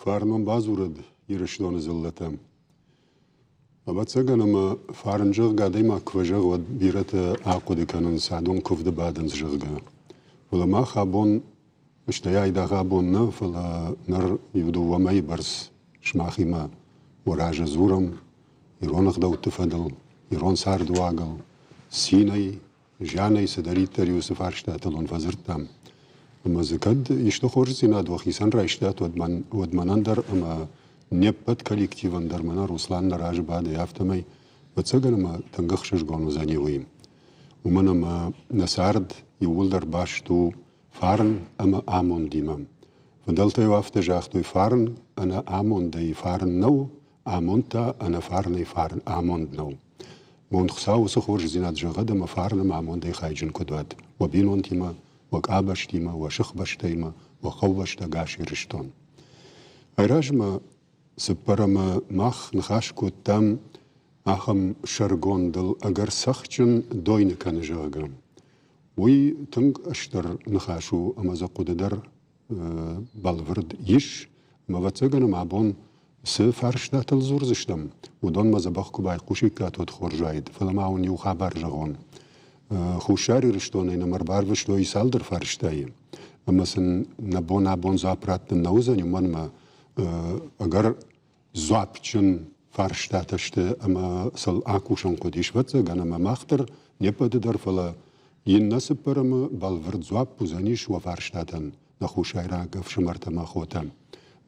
Фарн уӕм бадзурӕд Ирыстоны дзыллӕтӕм. Ӕвӕццӕгӕн ӕмӕ фарн зӕгъгӕ адӕймаг куы фӕзӕгъы, уӕд бирӕтӕ ахъуыды кӕнынц, адон куывды бадынц, зӕгъгӕ. Фӕлӕ мах абон, стӕй айдагъ абон нӕ, фӕлӕ ныр иу-дыууӕ мӕйы бӕрц сымахимӕ уӕ разы дзурӕм ирон ӕгъдӕутты фӕдыл, ирон цардуагыл, цинӕй, зианӕй цыдӕриддӕр уыцы фарстатыл уын фӕдзырдтам. Ӕмӕ дзы кӕд исты хорздзинад уӕхицӕн райстат, уӕд, мӕн, уӕд мӕнӕн дӕр ӕмӕ не ппӕт коллективӕн дӕр мӕнӕ Руслан нӕ разы бады, афтӕмӕй, ӕцӕгӕн ӕмӕ тынг ӕхсызгон уыдзӕни уый. Уымӕн ӕмӕ нӕ цард иууылдӕр баст у фарн ӕмӕ амондимӕ. Фыдӕлтӕ-иу афтӕ загътой, фарн ӕнӕ амондӕй фарн нӕу, амонд та ӕнӕ фарнӕй фарн амонд нӕу. Мон Хуыцау уыцы хорздзинад зӕгъӕд ӕмӕ фарн ӕмӕ амондӕй хайджын куыд уат уӕ бинонтимӕ, уӕ къабӕзтимӕ, уӕ сыхбӕстӕимӕ, уӕ хъӕубӕстӕ ӕгас Ирыстон. Айразмӕ цыппӕрӕмы мах ныхас кодтам ахӕм сӕргондыл ӕгӕр цӕхджын дойны кӕны, зӕгъгӕ. Уый тынг стыр ныхас у ӕмӕ дзы хъуыды дӕр бӕлвырд ис, ӕмӕ ӕвӕццӕгӕн ӕмӕ абон цы фарстатыл дзурдзыстӕм, уыдонмӕ дзӕбӕх куы байхъусиккат, уӕд хорз уаид. Фӕлӕ ма уын иу хабар зӕгъон. Хуссар Ирыстонӕй нӕм ӕрбарвыстой цалдӕр фарстайы, ӕмӕ сын нӕ бон абон дзуапп раттын нӕ уыдзӕн, уымӕн ӕмӕ ӕгӕр дзуапджын фарстатӕ сты ӕмӕ сыл акусын хъуыдис, ӕвӕццӕгӕн, ӕмӕ мах дӕр не ппӕты дӕр, фӕлӕ иннӕ цыппӕрӕмы бӕлвырд дзуапп уыдзӕнис уӕ фарстатӕн, нӕ хуссайраг ӕфсымӕртӕ ӕмӕ хотӕ.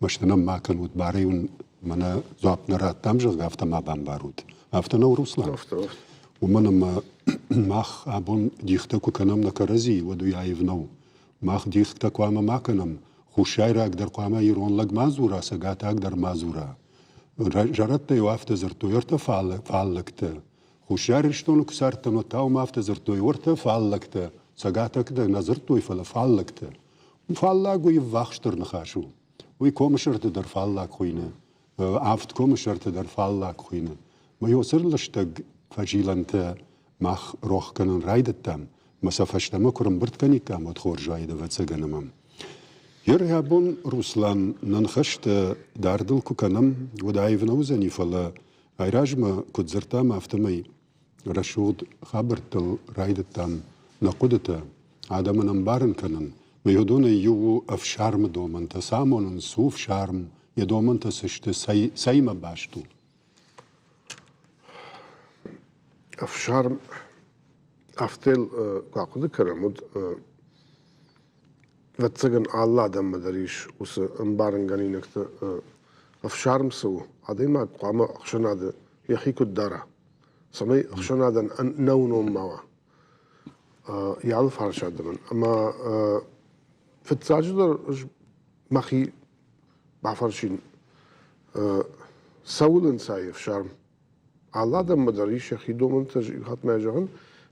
Мӕсты нӕм ма кӕнут, барӕй уын мӕнӕ дзуапп нӕ радтам, зӕгъгӕ, афтӕ ма бамбарут. Афтӕ нӕу, Руслан? Афтӕ, афтӕ. Уымӕн ӕмӕ мах абон дихтӕ куы кӕнӕм нӕ кӕрӕдзийы, уӕд уый аив нӕу. Мах дихтӕ хъуамӕ ма кӕнӕм, хуссайраг дӕр хъуамӕ ирон лӕг ма дзура, цӕгатаг дӕр ма дзура. Зӕрӕдтӕ-иу афтӕ дзырдтой, ӕртӕ фаллӕгтӕ. Хуссар Ирыстоны куы цардтӕн, уӕд та уым афтӕ дзырдтой, уӕртӕ фаллӕгтӕ. Цӕгатӕгтӕ нӕ дзырдтой, фӕлӕ фаллӕгтӕ. Фаллаг уый ӕввахсдӕр ныхас у. Уый комы сӕрты дӕр фаллаг хуыйны, авд комы сӕрты дӕр фаллаг хуыйны. Мӕ уыцы лыстӕг фӕзилӕнтӕ мах рох кӕнын райдыдтам, мӕ сӕ фӕстӕмӕ куы рымбырд кӕниккам, уӕд хорз уаид, ӕвӕццӕгӕн ӕмӕ. Ер абон, Руслан, нӕ ныхӕстӕ дардыл куы кӕнӕм, уӕд аив нӕ уыдзӕни, фӕлӕ айразмӕ куыд дзырдтам, афтӕмӕй рӕсугъд хабӕрттыл райдыдтам нӕ хъуыдытӕ адӕмӕн ӕмбарын кӕнын. Мӕ уыдонӕй иу у ӕфсармы домӕнтӕ. Цы амонынц, цы у ӕфсарм, йӕ домӕнтӕ цы сты, цӕимӕ баст у? Ӕфсарм афтӕ куы ахъуыды кӕнӕм, уӕд ӕвӕццӕгӕн алы адӕммӕ дӕр ис уыцы ӕмбарынгӕнинӕгтӕ. Ӕфсарм цы у? Адӕймаг хъуамӕ ӕхсӕнады йӕхи куыд дара, цӕмӕй ӕхсӕнадӕн нӕуынон ма уа йӕ алыфарс адӕмӕн. Ӕмӕ фыццаджыдӕр ӕз мӕхи бафӕрсин, цӕуыл ӕнцайы ӕфсарм? Алы адӕммӕ дӕр ис йӕхи домӕнтӕ, иу хатт ма йӕ зӕгъын,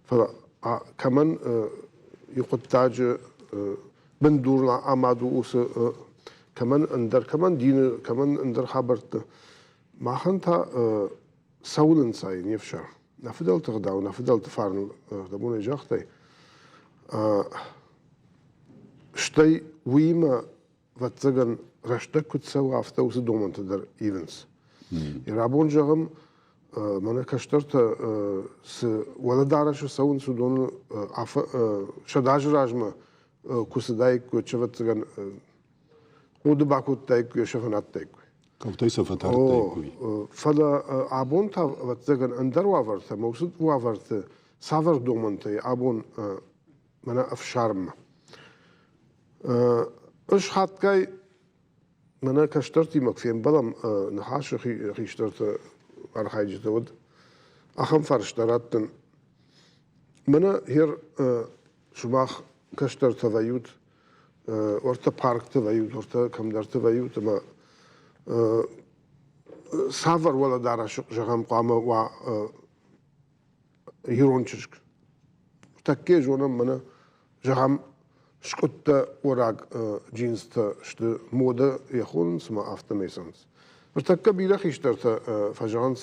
фӕлӕ кӕмӕн иу хъуыддаджы бындур амад у уыцы кӕмӕн ӕндӕр, кӕмӕн дины, кӕмӕн ӕндӕр хабӕртты. Махӕн та цӕуыл ӕнцайы не фсарм? Нӕ фыдӕлты гъдау, нӕ фыдӕлты фарн, дӕ загътай. Стӕй уыимӕ ӕвӕццӕгӕн, рӕстӕг куыд цӕуы, афтӕ уыцы домӕнтӕ дӕр ивынц. Рабон зӕгъӕм, мӕнӕ кӕстӕртӕ цы уӕлӕдарӕсы цӕуынц, уыдоны сӕдӕазы размӕ куы цыдаиккой, ӕвӕццӕгӕн, хъуыды бакодтаиккой, сӕ фӕнадтаиккой. Кӕуылтӕй сӕ фӕтардтаиккой. Фӕлӕ абон та, ӕвӕццӕгӕн, ӕндӕр уавӕртӕ ӕмӕ уыцы уавӕрты цавӕр домӕнтӕй абон мӕнӕ ӕфсарммӕ. Ӕз хатгай мӕнӕ кӕстӕртимӕ куы фембӕлӕм ныхасы хистӕрты архайджытӕ, уӕд ахӕм фарста раттын. Мӕнӕ хер сымах кӕстӕртӕ вӕййут, уӕртӕ паркты вӕййут, уӕртӕ кӕмдӕрты вӕййут ӕмӕ цавӕр уӕлӕдарӕс зӕгъӕм хъуамӕ уа ирон чызг. Тӕккӕ зонӕм мӕнӕ, зӕгъӕм, скъуыдтӕ уӕраг джинстӕ сты модӕ йӕ хонынц ӕмӕ афтӕмӕй цӕуынц. Ныртӕккӕ бирӕ хистӕртӕ фӕзӕгъынц,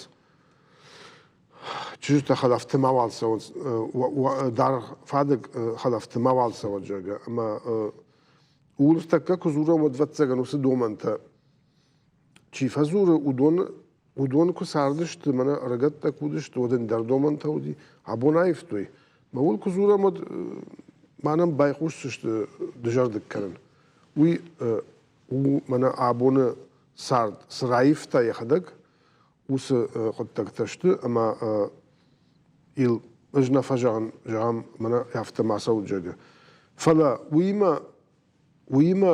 чызджытӕ хӕлӕфты мауал цӕуынц, даргъ фадыг хӕлӕфты мауал цӕуӕд, зӕгъгӕ. Ӕмӕ ууыл ныртӕккӕ куы дзурӕм, уӕд, ӕвӕццӕгӕн, уыцы домӕнтӕ. Чи фӕдзуры, уыдон уыдон куы цардысты, мӕнӕ ӕрыгӕттӕ куы уыдысты, уӕд ӕндӕр домӕнтӕ уыди. Абон аивтой. Мӕ уыл куы дзурӕм, уӕд ма нӕм байхъусдзысты дызӕрдыг кӕнын. Уый у мӕнӕ абоны цард цы раивта йӕхӕдӕг, уыцы хъуыддӕгтӕ сты ӕмӕ ил ӕз нӕ фӕзӕгъын, зӕгъӕм, мӕнӕ афтӕ ма цӕуы зӕгъы. Фӕлӕ уыимӕ уыимӕ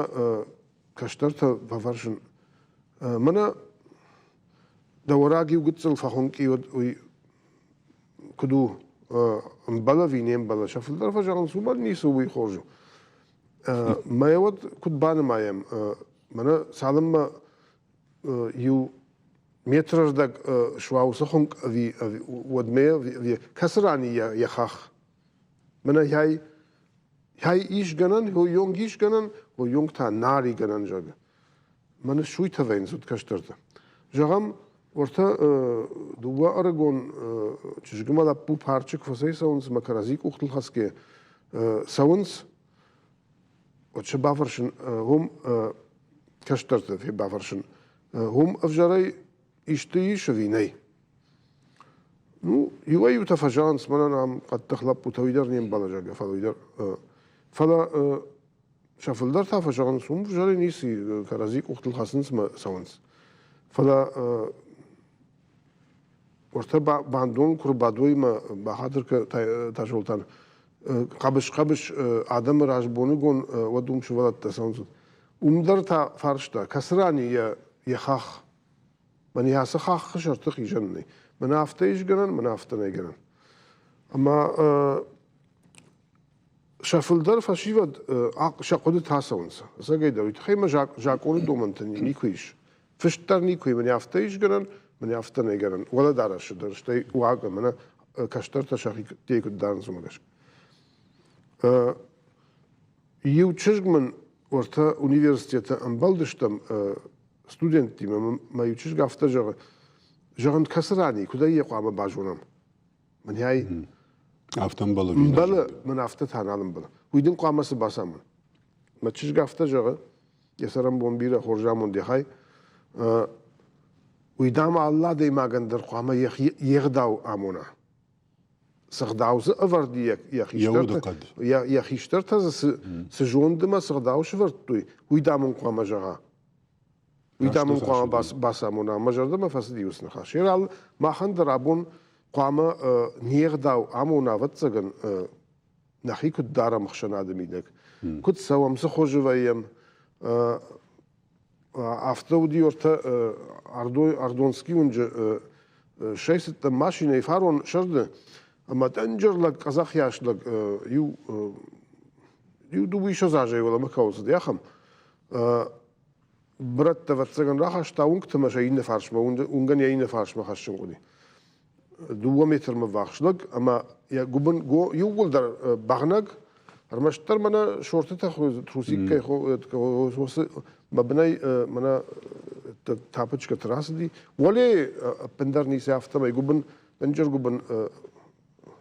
кӕстӕртӕ фӕфӕрсын, мӕнӕ дӕ уӕраг иу гыццыл фӕхуынкъи уӕд уый куыд у, ӕмбӕлы ӕви не мбӕлы? Сӕ фылдӕр фӕзӕгъынц, уымӕн ницы уый хорз у. Мӕ уӕд куыд банымайӕм, мӕнӕ цалынмӕ иу метры рдӕг суа уыцы хуынкъ ӕви уӕдмӕ ӕви кӕцы ран и йӕ хахх? Мӕнӕ хай хай ис гӕнӕн, хойонг ис гӕнӕн, хойонг та нари гӕнӕн зӕгъы. Мӕнӕ суйтӕ вӕййынц уыд кӕстӕртӕ. Зӕгъӕм, уӕртӕ дыууӕ ӕрыгон чызгмӕ лӕппу парчы куы фӕцӕйцӕуынц ӕмӕ кӕрӕдзи къухтыл хӕцгӕ цӕуынц, уӕд сӕ бафӕрсын, уым кӕстӕрты бафӕрсын, уым ӕвзӕрӕй исты ис ӕви нӕй? Ну, иуӕй-иутӕ фӕзӕгъынц, мӕнӕн ам хъӕддых лӕппутӕ уый дӕр не мбӕлы, зӕгъгӕ, фӕлӕ уый дӕр. Фӕлӕ сӕ фылдӕр та фӕзӕгъынц, уым ӕвзӕрӕй ницы кӕрӕдзи къухтыл хӕцынц ӕмӕ цӕуынц. Фӕлӕ уӕртӕ бандон куы рбадой ӕмӕ бахатыр Тасолтан, хъӕбыс-хъӕбыс адӕмы раз боныгон, уӕд уым сывӕллӕттӕ цӕуынц. Уым дӕр та фарста, кӕцы ран и йӕ хахх? Мӕн ацы хаххы сӕрты хизӕн нӕй. Мӕн афтӕ ис гӕнӕн, мӕн афтӕ нӕй гӕнӕн. Ӕмӕ сӕ фылдӕр фӕсивӕд сӕ хъуыдытӕ цӕуынц. Ӕцӕгӕйдӕр, уый тыххӕй мӕ закъоны домӕнтӕ никуы ис. Фыст дӕр никуы и, мӕн афтӕ ис гӕнӕн, мӕн афтӕ нӕй гӕнӕн. Уӕлӕдарӕсы дӕр, стӕй уаг ӕмӕ кӕстӕртӕ сӕхи куыд дарынц, уымӕ гӕсгӕ. Иу чызг мын уӕртӕ университеты ӕмбӕлдыстӕм студенттимӕ, мӕ иу чызг афтӕ зӕгъы, зӕгъын, кӕцы ран и, куыдӕй йӕ хъуамӕ базонӕм? Мӕнӕй афтӕ ӕмбӕлы? Ӕмбӕлы, мӕн афтӕ та нал ӕмбӕлы. Уый дын хъуамӕ цы бацамон? Мӕ чызг афтӕ зӕгъы, йӕ цӕрӕнбон бирӕ хорз амонд йӕ хай, уый, дам, алы адӕймагӕн дӕр хъуамӕ йе гъдау амона. Цы гъдау дзы ӕвӕрд йӕ хистӕртӕ дзы цы зонд ӕмӕ цы гъдау сӕвӕрдтой, уый, дам, ын хъуамӕ зӕгъа. Уый, дам, ын хъуамӕ бацамона. Мӕ зӕрдӕмӕ фӕцыди уыцы ныхас. Ерал, махӕн дӕр абон хъуамӕ не гъдау амона, ӕвӕццӕгӕн, нӕхи куыд дарӕм ӕхсӕнады мидӕг, куыд цӕуӕм, цы хуызы вӕййӕм. Афтӕ уыди ӕртӕ Ардонский уынджы сӕйцыдтӕн машинӕйы фарон сӕрды, ӕмӕ дӕнджыр лӕг, къӕдзӕхйас лӕг, иу иу дыууиссӕдз азӕй уӕлӕмӕ кӕуыл цыди, ахӕм бырӕттӕ, ӕвӕццӕгӕн, рахаста уынгты ӕмӕ сӕ иннӕ фарсмӕ, уынгӕн йӕ иннӕ фарсмӕ хӕссын хъуыди. Дыууӕ метрмӕ ввахс лӕг ӕмӕ йӕ гуыбын иууылдӕр бӕгънӕг, ӕрмӕстдӕр мӕнӕ шортытӕ трусиккӕй мӕ бынӕй мӕнӕ тапочкӕты рацыди. Уӕле ӕппындӕр ницы, афтӕмӕй гуыбын, дынджыр гуыбын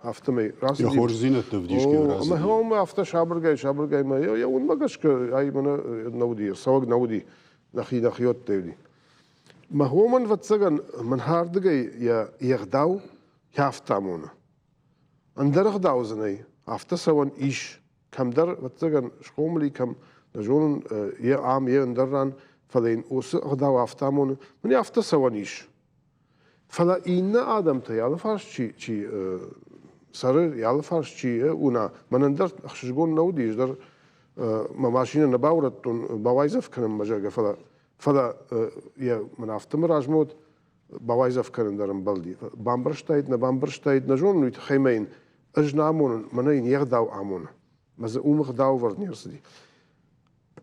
афтӕмӕй рацыди. Йӕ хорздзинӕдтӕ ӕвдисгӕ рацыди. Ӕмӕ ӕмӕ афтӕ сабыргай, сабыргай мӕ йӕ уынмӕ гӕсгӕ ай мӕнӕ нӕ уыди, цӕуӕг нӕ уыди, нӕхи нӕхиуӕттӕй уыди. Мӕ уымӕн, ӕвӕццӕгӕн, мӕнхӕрдыгӕй йӕ йе гъдау афтӕ амоны. Ӕндӕр ӕгъдау дзы нӕй, афтӕ цӕуӕн ис. Кӕмдӕр, ӕвӕццӕгӕн, схъомыл и, кӕм, нӕ зонын, йе ам, йе ӕндӕр ран, фӕлӕ йын уыцы ӕгъдау афтӕ амоны, мын афтӕ цӕуӕн ис. Фӕлӕ иннӕ адӕмтӕй алыфарс чи, чи цӕры, алыфарс чи уына, мӕнӕн дӕр ӕхсызгон нӕ уыди, ӕз дӕр мӕ машинӕ нӕ баурӕдтон бауайдзӕф кӕнынмӕ, зӕгъгӕ, фӕлӕ фӕлӕ йӕ мӕн афтӕмӕй размӕ уыд, бауайдзӕф кӕнын дӕр ӕмбӕлди. Бамбӕрстаид, нӕ бамбӕрстаид, нӕ зонын, уый тыххӕй мӕ йын ӕз нӕ амонын, мӕнӕ йын йе гъдау амоны. Мӕ дзы уым ӕгъдау ӕвӕрд не рцыди.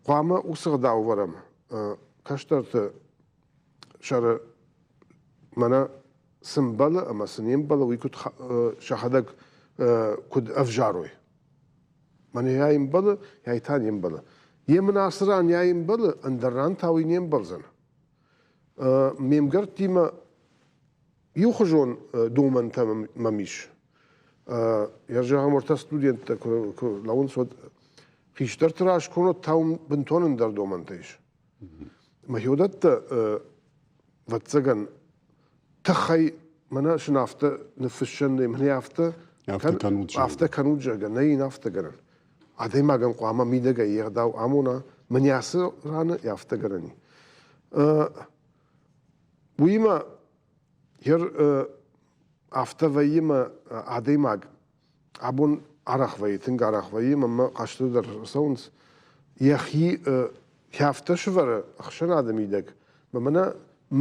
Хъуамӕ уыцы ӕгъдау ӕвӕрӕм кӕстӕрты сӕры мӕнӕ цы мбӕлы ӕмӕ цы не мбӕлы, уый куыд сӕхӕдӕг куыд ӕвзарой. Мӕнӕ йӕ ӕмбӕлы, йӕ та не мбӕлы. Йе мын ацы ран йӕ ӕмбӕлы, ӕндӕр ран та уый не мбӕлдзӕн. Ме мгӕрттимӕ иухуызон домӕнтӕ мӕм ис. Йӕ зӕгъӕм, ӕртӕ студенттӕ куы лӕууынц, уӕд хистӕрты раз куы та уым бынтон ӕндӕр домӕнтӕ ис. Мӕ хиуӕттӕ. Ӕвӕццӕгӕн, тыххӕй мӕнӕ сын афтӕ ныффыссӕн нӕй, мӕнӕ афтӕ афтӕ кӕнут, зӕгъгӕ, нӕй йын афтӕ гӕнӕн. Адӕймагӕн хъуамӕ мидӕгӕй йе гъдау амона, мӕнӕ ацы раны афтӕ гӕнӕн и. Уыимӕ афтӕ вӕййы мӕ адӕймаг абон арӕх вӕййы, тынг арӕх вӕййы, мӕнмӕ хъӕсты дӕр цӕуынц, йӕхи афтӕ сывӕры ӕхсӕнады мидӕг, мӕнӕ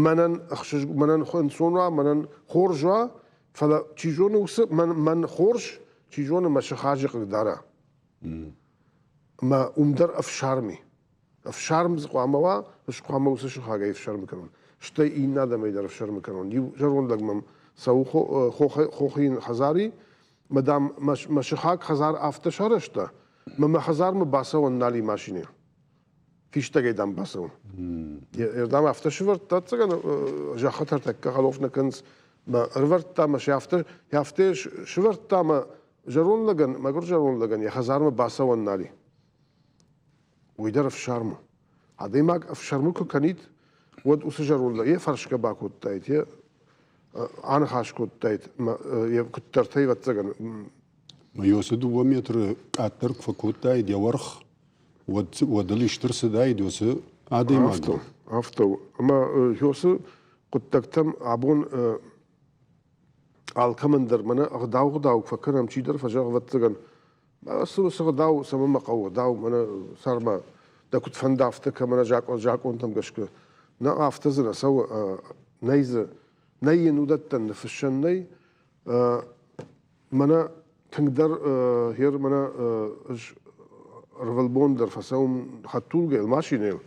мӕнӕн ӕхсызг мӕнӕн ӕнцон уа, мӕнӕн хорз уа, фӕлӕ чи зоны уыцы мӕн, мӕн хорз, чи зоны мӕ сыхаджы хъыгдара. Мӕ уым дӕр ӕфсарм и. Ӕфсарм дзы хъуамӕ уа, ӕз хъуамӕ уыцы сыхагӕй ӕфсӕрмы кӕнон. Стӕй иннӕ адӕмӕй дӕр ӕфсӕрмы кӕнон. Иу зӕронд лӕг мӕм цӕуы хохы йын хӕдзари, мӕ, дам, мӕ сыхаг хӕдзар афтӕ сарӕзта, мӕ мӕ хӕдзармӕ бацӕуӕн нал и машинӕ. Фистӕгӕй, дам, бацӕуын. Дам, афтӕ сывӕрдта, ӕцӕгӕн зӕххытӕ ӕртӕккӕ хӕлоф нӕ кӕнынц. Мӕ ӕрвӕрдта, мӕ сӕ афтӕ, афтӕ сывӕрдта, мӕ зӕронд лӕгӕн, мӕгуыр зӕронд лӕгӕн йӕ хӕдзармӕ бацӕуӕн нал и. Уый дӕр ӕфсарм у. Адӕймаг ӕфсӕрмы куы кӕнид, уӕд уыцы зӕронд лӕг йӕ фӕрсгӕ бакодтаид, йӕ аныхас кодтаид, йӕ куыддӕртӕй, ӕвӕццӕгӕн. Уыцы 2 метры къаддӕр куы фӕкодтаид йӕ уӕрх, уӕд, уӕд ыл исты рцыдаид уыцы адӕймагыл. Афтӕ, афтӕ у. Ӕмӕ уыцы хъуыддӕгтӕм абон алкӕмӕн дӕр мӕнӕ ӕгъдау-ӕгъдау куы фӕкӕнӕм, чидӕр фӕзӕгъы, ӕвӕццӕгӕн, цы ӕгъдау, цӕмӕн мӕ хъӕуы ӕгъдау, мӕнӕ сӕрмӕ дӕ куыд фӕнды, афтӕ кӕ, мӕнӕ закъон, закъонтӕм гӕсгӕ. Нӕ, афтӕ дзы нӕ цӕуы, нӕй дзы, нӕй йын уыдӕттӕн ныффыссӕн нӕй. Мӕнӕ тынгдӕр гъер мӕнӕ ӕз ӕрвылбон дӕр фӕцӕуын хӕдтулгӕйыл, машинӕйыл,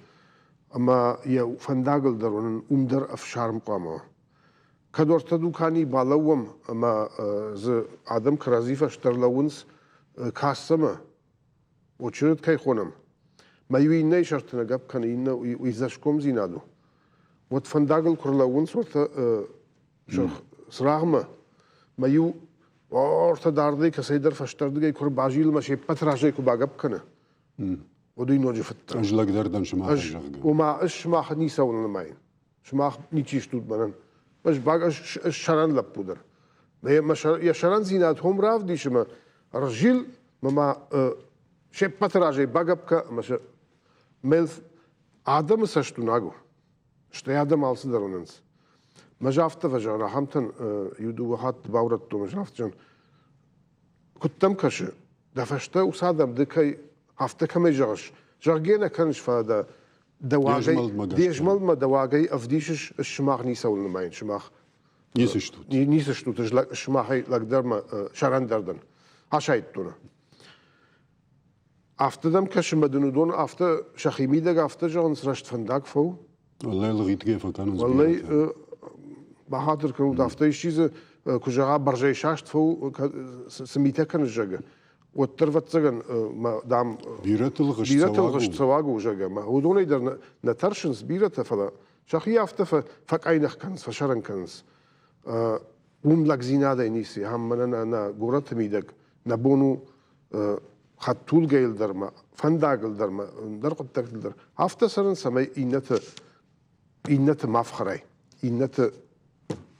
ӕмӕ йӕ фӕндагыл дӕр уынын, уым дӕр ӕфсарм хъуамӕ уа. Кӕд уӕртӕ дуканийы балӕууӕм ӕмӕ дзы адӕм кӕрӕдзи фӕстӕ ӕрлӕууынц кассӕмӕ, очеред кӕй хонӕм, мӕ иу иннӕйы сӕрты нӕ гӕпп кӕны, иннӕ уый ӕдзӕсгомдзинад у. Уӕд фӕндагыл куы рлӕууынц уӕртӕ сырх цырагъмӕ, мӕ иу ортӕ дардӕй кӕцӕйдӕр фӕстӕрдыгӕй куы ӕрбазилы мӕ се ппӕт разӕй куы багӕпп кӕны, уӕд уый ноджы фыддӕр. Ӕз лӕгдӕр дӕн сымахӕй, зӕгъгӕ. Ома, ӕз сымахы ницӕуыл нымайын. Сымах ничи стут мӕнӕн. Ӕз, ӕз сӕрӕн лӕппу дӕр. Йӕ сӕрӕндзинад хом равдисы мӕ ӕрзил мӕ ма се ппӕты разӕй багӕпп кӕ ӕмӕ сӕ мӕ адӕмы цӕст уынаг у. Стӕй адӕм алцыдӕр уынынц. Мӕ афтӕ фӕзӕгъын, ахӕмтӕн иу-дыууӕ хатты баурӕдтон, ӕз афтӕ зӕгъын, куыд дӕм кӕсы, дӕ фӕстӕ уыцы адӕм ды кӕй афтӕ кӕмӕй зӕгъыс, зӕгъгӕ нӕ кӕныс, фӕлӕ дӕ дӕ уагӕй, де змӕлдмӕ дӕ уагӕй ӕвдисыс, сымах ницӕуыл нымайын, сымах ницы стут. Ницы стут, сымахӕй лӕгдӕр мӕ сӕрӕндӕр дӕн. Асайдтон. Афтӕ дӕм кӕсы мӕ дын уыдон афтӕ сӕхи мидӕг афтӕ зӕгъынц, рӕстфӕндаг фӕу. Уӕллӕй лгъитгӕ фӕкӕнынц. Уӕллӕй бахатыр кӕнут, афтӕ исчи дзы куы зӕгъа бӕрзӕй саст фӕу, цы митӕ кӕныс, зӕгъы, уӕддӕр, ӕвӕццӕгӕн, дам, бирӕты лгъыст цӕуаг у, зӕгъгӕ. Уыдонӕй дӕр нӕ тӕрсынц бирӕтӕ, фӕлӕ сӕхи афтӕ фӕкъӕйных кӕнынц, фӕсӕрӕн кӕнынц. Уым лӕгдзинадӕй ницы, ахӕм мӕнӕ нӕ горӕты мидӕг нӕ бон у хӕдтулгӕйыл дӕр ма, фӕндагыл дӕр ма, ӕндӕр хъуыддӕгтыл дӕр афтӕ цӕрын, цӕмӕй иннӕты иннӕты ма фхӕрай, иннӕты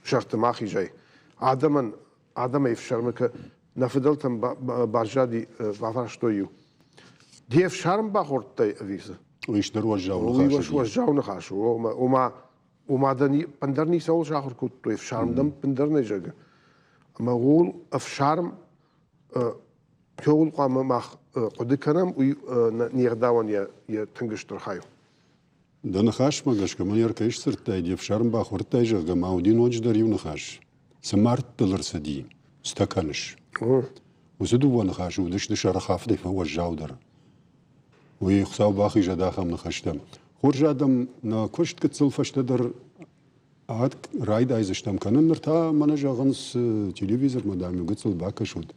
сӕрты ма хизай. Адӕмӕн адӕмӕй ӕфсӕрмы нӕ фыдӕлтӕм баззади, бафарстой-иу. Де фсарм бахордтай ӕви цы? Уый стыр уӕззау ныхас. Уый уӕззау ныхас у. Ома, ома дӕ ӕндӕр ницӕуыл сахуыр кодтой, ӕфсарм дӕм ӕндӕр нӕ зӕгъы. Ӕмӕ ууыл ӕфсарм кӕуыл хъуамӕ мах хъуыды кӕнӕм, уый не гъдауӕн йӕ тынг стыр хай у. Дӕ ныхасмӕ гӕсгӕ мын ӕркӕй сдзырдтай, де фсарм бахордтай, зӕгъгӕ, ма уыди ноджыдӕр иу ныхас. Цы мӕрдтыл ӕрцыди, цытӕ кӕныс? Уыцы дыууӕ ныхасы уыдысты сӕрыхафтӕй фӕуӕззаудӕр. Уый Хуыцау бахизӕд ахӕм ныхӕстӕм. Хорз адӕм, нӕ куыст гыццыл фӕстӕдӕр райдайдзыстӕм кӕнын. Ныр та мӕнӕ зӕгъынц телевизормӕ, дам, иу гыццыл бакӕсут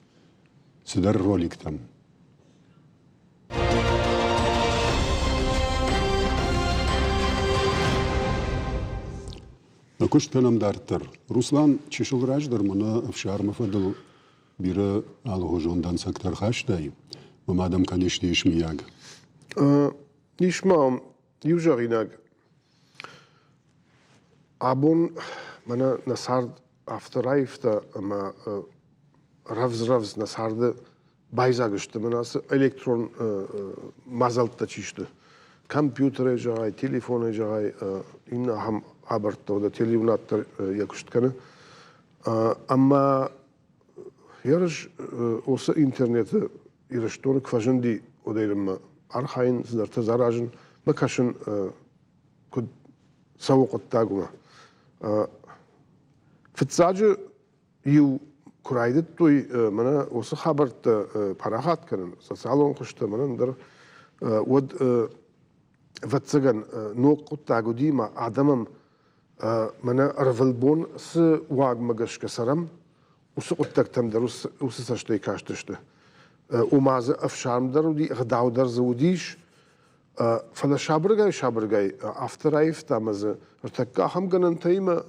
цыдӕр роликтӕм. Нӕ куыст кӕнӕм дарддӕр. Руслан, чысыл раздӕр мӕнӕ ӕфсармы фӕдыл бирӕ алыгъуызон дӕнцӕгтӕ ӕрхастай. Мӕ адӕм, конечно, ис мийаг. Ис ма иу зӕгъинаг. Абон мӕнӕ нӕ цард афтӕ раивта ӕмӕ рӕвдз-рӕвдз нӕ царды байдзаг сты мӕнӕ ацы электрон мадзӕлттӕ чи сты. Компьютерӕй зӕгъай, телефонӕй зӕгъай, иннӕ ахӕм хабӕрттӕ, уӕдӕ телеуынад дӕр йӕ куыст кӕны. Ӕмӕ ерыс уыцы интернеты Ирыстоны куы фӕзынди, уӕдӕй нырмӕ архайын, цыдӕртӕ заразын, бакӕсын, куыд цӕуы хъуыддагмӕ. Фыццаджы иу куы райдыдтой мӕнӕ уыцы хабӕрттӕ парахат кӕнын, социалон хуызтӕ мӕнӕ ӕндӕр, уӕд ӕвӕццӕгӕн ног хъуыддаг уыди ӕмӕ адӕмӕн мӕнӕ ӕрвылбон цы уагмӕ гӕсгӕ цӕрӕм, уыцы хъуыддӕгтӕм дӕр уыцы цӕстӕй кастысты. Ома дзы ӕфсарм дӕр уыди, ӕгъдау дӕр дзы уыдис, фӕлӕ сабыргай-сабыргай афтӕ раивта ӕмӕ дзы ӕртӕккӕ ахӕм гӕнӕнтӕимӕ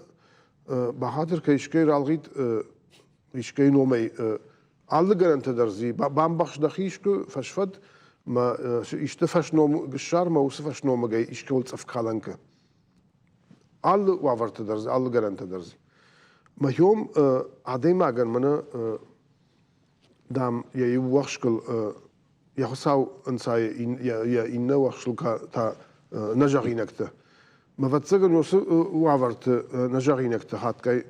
бахатыр кӕй искӕй ралгъит искӕй номӕй алы гӕнӕнтӕ дӕр дзы бамбӕхс дӕхи искуы фӕсфӕд мӕ исты фӕсном ссар мӕ уыцы фӕсномыгӕй искӕуыл цъыфкалӕн кӕ. Алы уавӕрты дӕр дзы, алы гӕнӕнтӕ дӕр дзы. Мӕхиом адӕймагӕн мӕнӕ дам йӕ иу уӕхскыл йӕ хуыцау ӕнцайы йӕ иннӕ уӕхскыл та нӕзӕгъинӕгтӕ. Мӕ ӕвӕццӕгӕн уыцы уавӕрты нӕзӕгъинӕгтӕ хатгай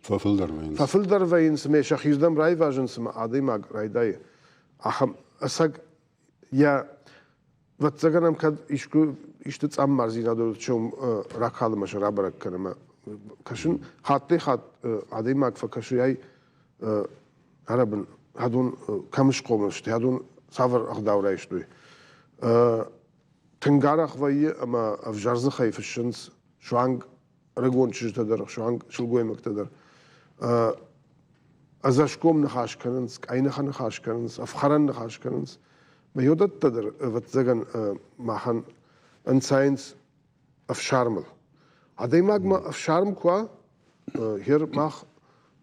фӕфылдӕр вӕййынц. Фӕфылдӕр вӕййынц ӕмӕ сӕхирдӕм райвазынц ӕмӕ адӕймаг райдайы ахӕм ӕцӕг йӕ ӕвӕццӕгӕн ӕм кӕд искуы исты цъаммардзинад уыд, ракалы ӕмӕ сӕ рабӕрӕг кӕны ӕмӕ кӕсын хаттӕй-хатт адӕймаг фӕкӕсы ай арӕбын адон кӕм схъомыл сты, адон цавӕр ӕгъдау райстой. Тынг арӕх вӕййы ӕмӕ ӕвзӕр дзыхӕй фыссынц суанг ӕрыгон чызджытӕ дӕр, суанг сылгоймӕгтӕ дӕр. Ӕдзӕсгом ныхас кӕнынц, къӕйныхы ныхас кӕнынц, ӕфхӕрӕн ныхас кӕнынц. Мӕ уыдӕттӕ дӕр, ӕвӕццӕгӕн, махӕн ӕнцайынц ӕфсармыл. Адӕймагмӕ ӕфсарм куы уа, гъер мах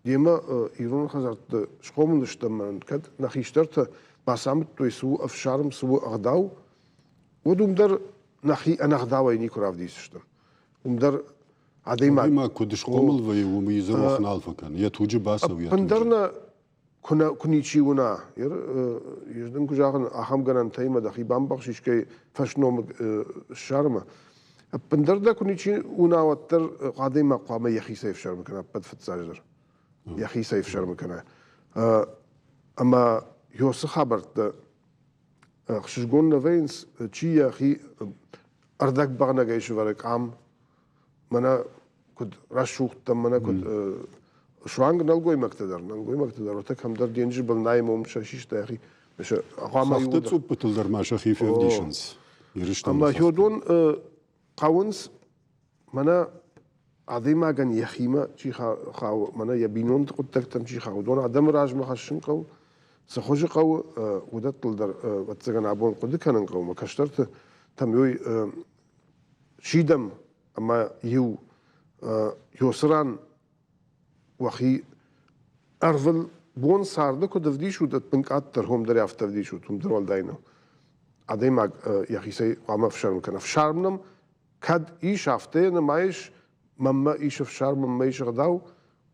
демӕ ирон хӕдзӕртты схъомыл стӕм, кӕд нӕ хистӕртӕ бацамыдтой, цы у ӕфсарм, цы у ӕгъдау, уӕд уым дӕр нӕхи ӕнӕгъдауӕй никуы равдисдзыстӕм. Уым дӕр адӕймаг Адӕймаг куыд схъомыл вӕййы, уым дзы рох нал фӕкӕны. Йӕ туджы бацӕуы, йӕ Ӕппындӕр нӕ куы нӕ куы ничи уына, ӕз дын куы зӕгъын, ахӕм гӕнӕнтӕй мӕ дӕхи бамбӕхс искӕй фӕсномыг ссармӕ. Ӕппындӕр дӕ куы ничи уына, уӕддӕр адӕймаг хъуамӕ йӕхицӕй ӕфсӕрмы кӕна ӕппӕт фыццаджыдӕр. Йӕхицӕй ӕфсӕрмы кӕна. Ӕмӕ уыцы хабӕрттӕ ӕхсызгон нӕ вӕййынц, чи йӕхи ӕрдӕгбӕгънӕгӕй сывӕры къам, мӕнӕ куыд рӕсугъдтӕ, мӕнӕ куыд суанг нӕлгоймӕгтӕ дӕр, нӕлгоймӕгтӕ дӕр, уӕртӕ кӕмдӕр денджызы был найы ом сӕ систа йӕхи. Хӕхты цъуппытыл дӕр ма сӕхи февдисынц Ирыстоны. Ӕмӕ уыдон хъӕуынц мӕнӕ адӕймагӕн йӕхимӕ чи хауы, мӕнӕ йӕ бинонты хъуыддӕгтӕм чи хауы, уыдон адӕмы размӕ хӕссын хъӕуы, цы хуызы хъӕуы, уыдӕттыл дӕр, ӕвӕццӕгӕн, абон хъуыды кӕнын хъӕуы. Мӕ кӕстӕрты там уый сидӕм ӕмӕ иу ёсы ран уӕхи ӕрвылбон царды куыд ӕвдисут, ӕппынкъаддӕр уым дӕр афтӕ ӕвдисут, уым дӕр уӕлдай нӕу. Адӕймаг йӕхицӕй хъуамӕ ӕфсӕрм кӕна. Ӕфсарм нӕм кӕд ис, афтӕ йӕ нымайыс, мӕнмӕ ис ӕфсарм, мӕнмӕ ис ӕгъдау,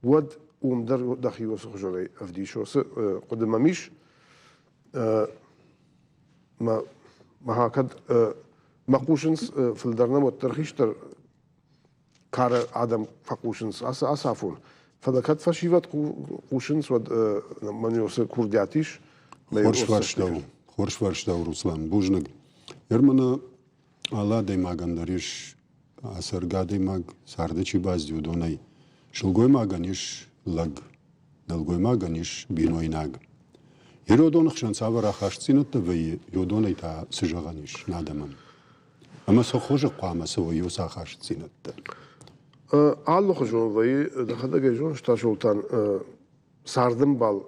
уӕд уым дӕр дӕхи уыцы хуызӕнӕй ӕвдис. Уыцы хъуыды мӕм ис. Мӕ, мӕ кӕд мӕ хъусынц фылдӕр нӕм, уӕддӕр хистӕр кары адӕм фӕхъусынц ацы ацафон. Фӕлӕ кӕд фӕсивӕд хъусынц, уӕд мӕн уыцы курдиат ис. Хорз фарста у, хорз фарста у, Руслан. Бузныг. Ермана алы адӕймагӕн дӕр ис ацӕргӕ адӕймаг, царды чи баззад, уыдонӕй. Сылгоймагӕн ис лӕг, нӕлгоймагӕн ис бинойнаг. Иродоны хсӕн цавӕр ахастдзинӕдтӕ вӕййы, уыдонӕй та цы зӕгъӕн ис нӕ адӕмӕн? Ӕмӕ цы хуызы хъуамӕ цӕуой уыцы ахастдзинӕдтӕ? Алыхуызон вӕййы, дӕхӕдӕг ӕй зоныс, Тасолтан, цардӕмбал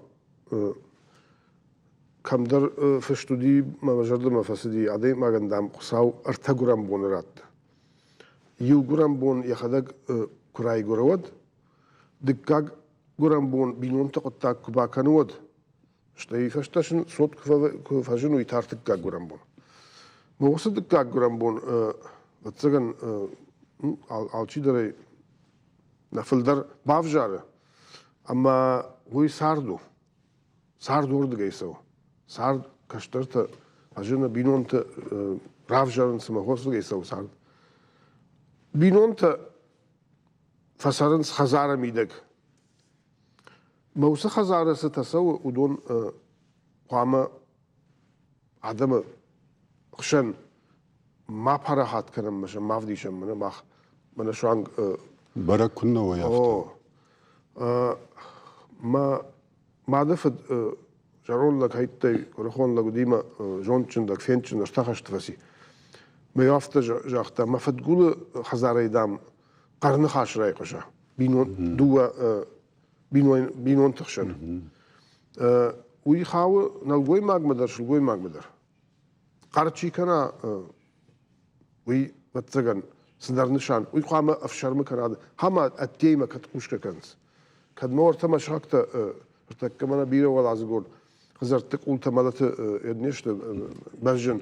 кӕмдӕр фыст уыди, мӕ зӕрдӕмӕ фӕцыди, адӕймагӕн, дам, Хуыцау ӕртӕ гуырӕн боны радта. Иу гуырӕн бон йӕхӕдӕг куы райгуыры, уӕд, дыккаг гуырӕн бон бинонты хъуыддаг куы бакӕны, уӕд, стӕй фӕстӕ сын цот куы фӕзыны, уый та ӕртыккаг гуырӕн бон. Мӕ уыцы дыккаг гуырӕн бон, ӕвӕццӕгӕн, алчидӕр ӕй Нӕ фылдӕр бавзары. Ӕмӕ уый цард у. Цард уырдыгӕй цӕуы. Цард кӕстӕртӕ ӕзыны бинонты равзӕрынц ӕмӕ хорзырдыгӕй цӕуы цард. Бинонтӕ фӕцӕрынц хӕдзары мидӕг. Мӕ уыцы хӕдзары цытӕ цӕуы, уыдон хъуамӕ адӕмы хсӕн ма парахат кӕнӕм мӕ сӕ ма вдисӕм мӕнӕ мах мӕнӕ суанг Бӕрӕг куыннӕ уой афтӕ. О. Мӕ мады фыд зӕронд лӕг хӕйттӕй куырыхон лӕг уыди мӕ зондджын лӕг, фендджын ӕртӕхӕст фӕци. Мӕ афтӕ загъта, мӕ фыдгулы хӕдзарӕй, дам, хъӕрныхас райхъуыса бинон, дыууӕ бинонты хсӕн. Уый хауы нӕлгоймагмӕ дӕр, сылгоймагмӕ дӕр. Хъӕр чи кӕна, уый, ӕвӕццӕгӕн, цыдӕр нысан, уый хъуамӕ ӕфсӕрмы кӕна, хъуамӕ ӕддеймӕ кӕд хъусгӕ кӕнынц. Кӕд ма уӕртӕ мӕ сыхӕгтӕ ныртӕккӕ мӕнӕ бирӕ уӕладзыгон хӕдзӕртты къултӕ мӕлӕты не сты бӕзджын.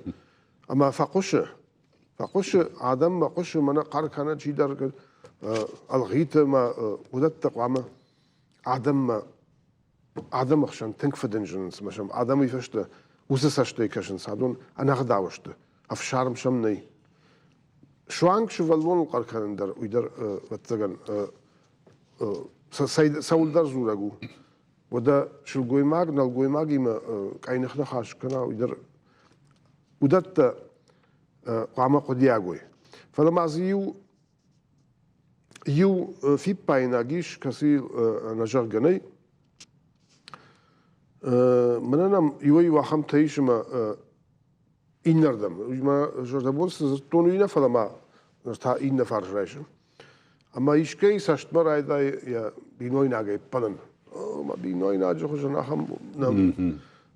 Ӕмӕ фӕхъуысы, фӕхъуысы, адӕммӕ хъуысы, мӕнӕ хъӕр кӕны чидӕр, ӕлгъиты ӕмӕ уыдӕттӕ хъуамӕ адӕммӕ адӕмы хсӕн тынг фыдын зынынц ӕмӕ сӕм адӕм уый фӕстӕ уыцы цӕстӕй кӕсынц, адон ӕнӕгъдау сты, ӕфсарм сӕм нӕй. Суанг сывӕллоныл хъӕр кӕнын дӕр, уый дӕр, ӕвӕццӕгӕн, цӕуылдӕр дзурӕг у. Уӕдӕ сылгоймаг нӕлгоймагимӕ къӕйных ныхас кӕна, уый дӕр уыдӕттӕ хъуамӕ хъуыдиаг уой. Фӕлӕ ма дзы иу Иу фиппаинаг ис, кӕцыйыл ӕнӕзӕгъгӕ нӕй. Мӕнӕн ӕм иуӕй-иу ахӕмтӕ ис ӕмӕ иннӕрдӕм. Мӕ зӕрдӕбон цы дзырдтон, уый нӕ, фӕлӕ ма ныр та иннӕ фарс райсӕм. Ӕмӕ искӕй цӕстмӕ райдайы йӕ бинойнагӕй ппӕлын. Мӕ бинойнаджы хуызӕн ахӕм нӕм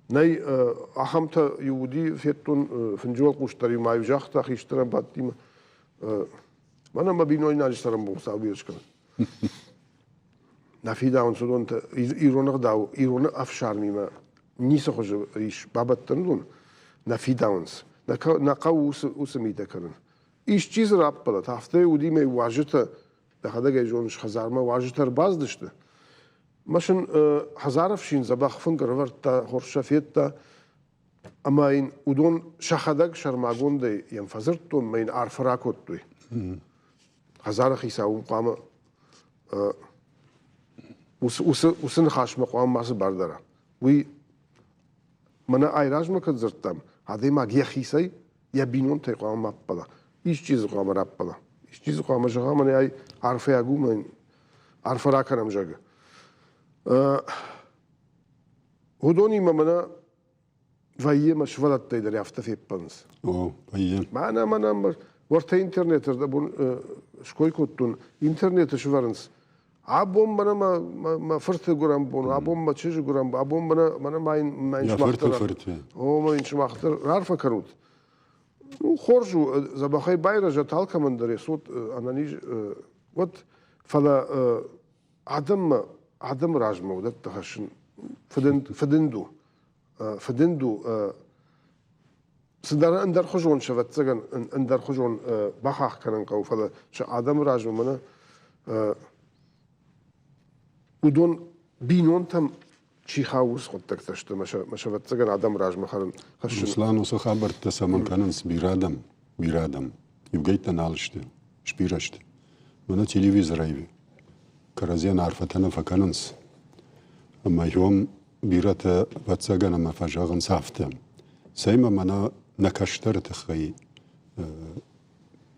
нӕй. Ахӕмтӕ иу уыди, федтон фынджы уӕлхъус дӕр-иу ма-иу загъта хистӕрӕн бадтимӕ. Мӕнӕ мӕ бинойнаджы цӕрӕнбон Хуыцау бирӕ скӕнӕд. Нӕ фидауынц уыдонтӕ ирон ӕгъдау, ирон ӕфсармимӕ ницы хуызы ис бабӕттӕн уыдон. Нӕ фидауынц. Нӕ хъӕуы уыцы митӕ кӕнын. Исчи дзы раппӕлӕд, афтӕ уыди мӕ уазджытӕ, дӕхӕдӕг ӕй зоныс, хӕдзармӕ уазджытӕ ӕрбацыдысты. Мӕ сын хӕдзары ӕфсин дзӕбӕх фынг ӕрӕвӕрдта, хорз сӕ федта. Ӕмӕ йын уыдон сӕхӕдӕг сӕрмагондӕй йӕм фӕдзырдтон мӕ йын арфӕ ракодтой. Хӕдзары хицау уым хъуамӕ уыцы ныхасмӕ хъуамӕ мацы бар дара. Уый мӕнӕ айразмӕ кӕд дзырдтам, адӕймаг йӕхицӕй, йӕ бинонтӕй хъуамӕ ма ппӕла. Исчи дзы хъуамӕ раппӕла. Исчи дзы хъуамӕ зӕгъа, мӕнӕ ай арфӕйаг у, мӕ йын арфӕ ракӕнӕм, зӕгъы. Уыдонимӕ мӕнӕ вӕййы мӕ сывӕллӕттӕй дӕр афтӕ феппӕлынц. О, вӕййы. Мӕнӕ, мӕнӕ, уӕртӕ интернеты ӕрдӕбон ской кодтон, интернеты сывӕрынц. Абон мӕнӕ мӕ, мӕ фырты гуырӕн бон, абон мӕ чызджы гуырӕн бон, абон мӕнӕ, мӕнӕ ма йын, мӕ йын сымах дӕр, фырты. О, мӕ йын сымах дӕр раарфӕ кӕнут. Ну, хорз у, дзӕбӕхӕй байрӕзӕт алкӕмӕн дӕр йӕ цот ӕнӕниз уӕд, фӕлӕ адӕммӕ адӕмы размӕ уыдӕттӕ хӕссын фыдынд у. Фыдынд у цыдӕр ӕндӕрхуызон, ӕвӕццӕгӕн, ӕндӕрхуызон бахахх кӕнын хъӕуы, фӕлӕ сӕ адӕмы размӕ мӕнӕ уыдон бинонтӕм чи хауы, уыцы хъуыддӕгтӕ сты, мӕ сӕ ӕвӕццӕгӕн адӕмы размӕ хӕрын хӕссын. Руслан, уыцы хабӕрттӕ цӕмӕн кӕнынц бирӕ адӕм, бирӕ адӕм? Иугӕйттӕ нал сты, сбирӕ сты. Мӕнӕ телевизорӕй кӕрӕдзийӕн арфӕтӕ нӕ фӕкӕнынц. Ӕмӕ йом бирӕтӕ, ӕвӕццӕгӕн, ӕмӕ фӕзӕгъынц афтӕ. Цӕй ма мӕнӕ нӕ кӕстӕры тыххӕй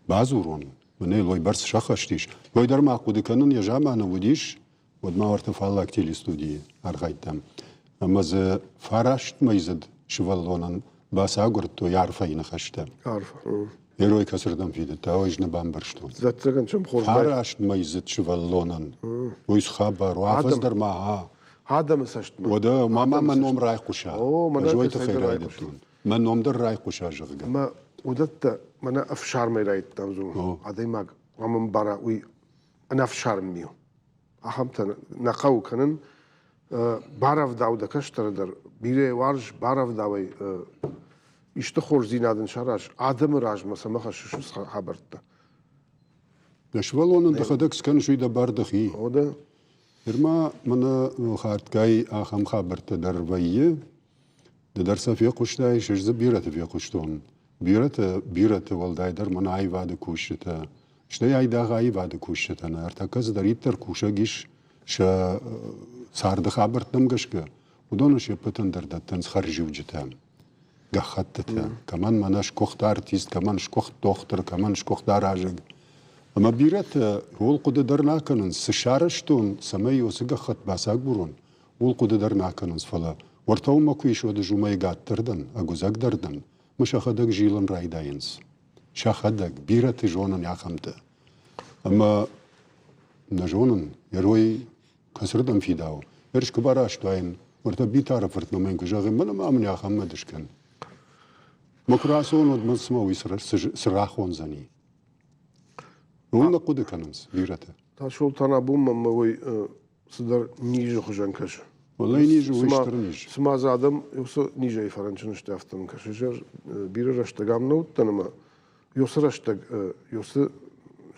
бадзурон, мӕнӕ йыл уыйбӕрц сӕххӕст ис. Уый дӕр ма хъуыды кӕнын йӕ заманы уыдис, уӕд ма уӕртӕ фаллаг телестудийы архайдтам. Ӕмӕ дзы фарастмӕйдзыд сывӕллонӕн бацагуырдтой арфӕйы ныхӕстӕ. Арфӕ. Герой кӕцырдӕм фидыдта, уый ӕз нӕ бамбӕрстон. Ӕвӕццӕгӕн сӕм хорз Фарастмӕйдзыд сывӕллонӕн уый цы хабар у, афӕдз дӕр ма Адӕмы цӕстмӕ. Уӕдӕ ма ма мӕ ном райхъуса. Ӕз уый тыххӕй райдыдтон. Мӕ ном дӕр райхъуса, зӕгъгӕ. Мӕ уыдӕттӕ мӕнӕ ӕфсармӕй райдыдтам дзурын. Адӕймаг хъуамӕ ӕмбара, уый ӕнӕфсарм ми у. Ахӕмтӕ нӕ хъӕуы кӕнын. Барӕвдау дӕ кӕстӕры дӕр, бирӕ уарз, барӕвдауӕй исты хорздзинад ын сараз, адӕмы размӕ цӕмӕ хӕссыс уыцы хабӕрттӕ. Дӕ сывӕллонӕн дӕхӕдӕг скӕныс, уый дӕ бар дӕхи. О, Нырма мӕнӕ хатгай ахӕм хабӕрттӕ дӕр вӕййы. Ды дӕр сӕ фехъуыстай, ӕз дзы бирӕты фехъуыстон. Бирӕтӕ, бирӕты, уӕлдайдӕр мӕнӕ аивады кусджытӕ, стӕй айдагъ аивады кусджытӕ нӕ, ӕртӕккӕ цыдӕриддӕр кусӕг ис сӕ царды хабӕрттӕм гӕсгӕ, уыдонӕн се ппӕтӕн дӕр дӕттынц хӕрзиуджытӕ, гӕххӕттытӕ. Кӕмӕн мӕнӕ сгуыхт артист, кӕмӕн сгуыхт дохтыр, кӕмӕн сгуыхт аразӕг. Ӕмӕ бирӕтӕ ууыл хъуыды дӕр нӕ кӕнынц, цы сарӕзтон, цӕмӕй уыцы гӕххӕтт бацагурон, ууыл хъуыды дӕр нӕ кӕнынц, фӕлӕ уӕртӕ уымӕ куы ис, уӕд ӕз уымӕй ӕгаддӕр дӕн, ӕгуыдзӕгдӕр дӕн, мӕ сӕхӕдӕг зилын райдайынц. Сӕхӕдӕг, бирӕты зонын ахӕмтӕ. Ӕмӕ нӕ зонын, герой кӕцырдӕм фидауы. Ӕз куы бараст уаин, уӕртӕ Битары фыртмӕ мӕн куы зӕгъин, мӕнӕ ма мын ахӕм мад скӕн. Мӕ куы рацӕуон, уӕд мын цыма уый цы рахондзӕни. Уым нӕ хъуыды кӕнынц бирӕтӕ. Тасолтан абон мӕнмӕ уый цыдӕр низы хуызӕн кӕсы. Уӕллӕй низ у, уый стыр низ. Цыма дзы адӕм уыцы низӕй фӕрынчын сты, афтӕ мын кӕсы. Бирӕ рӕстӕг ам нӕ уыдтӕн ӕмӕ уыцы рӕстӕг, уыцы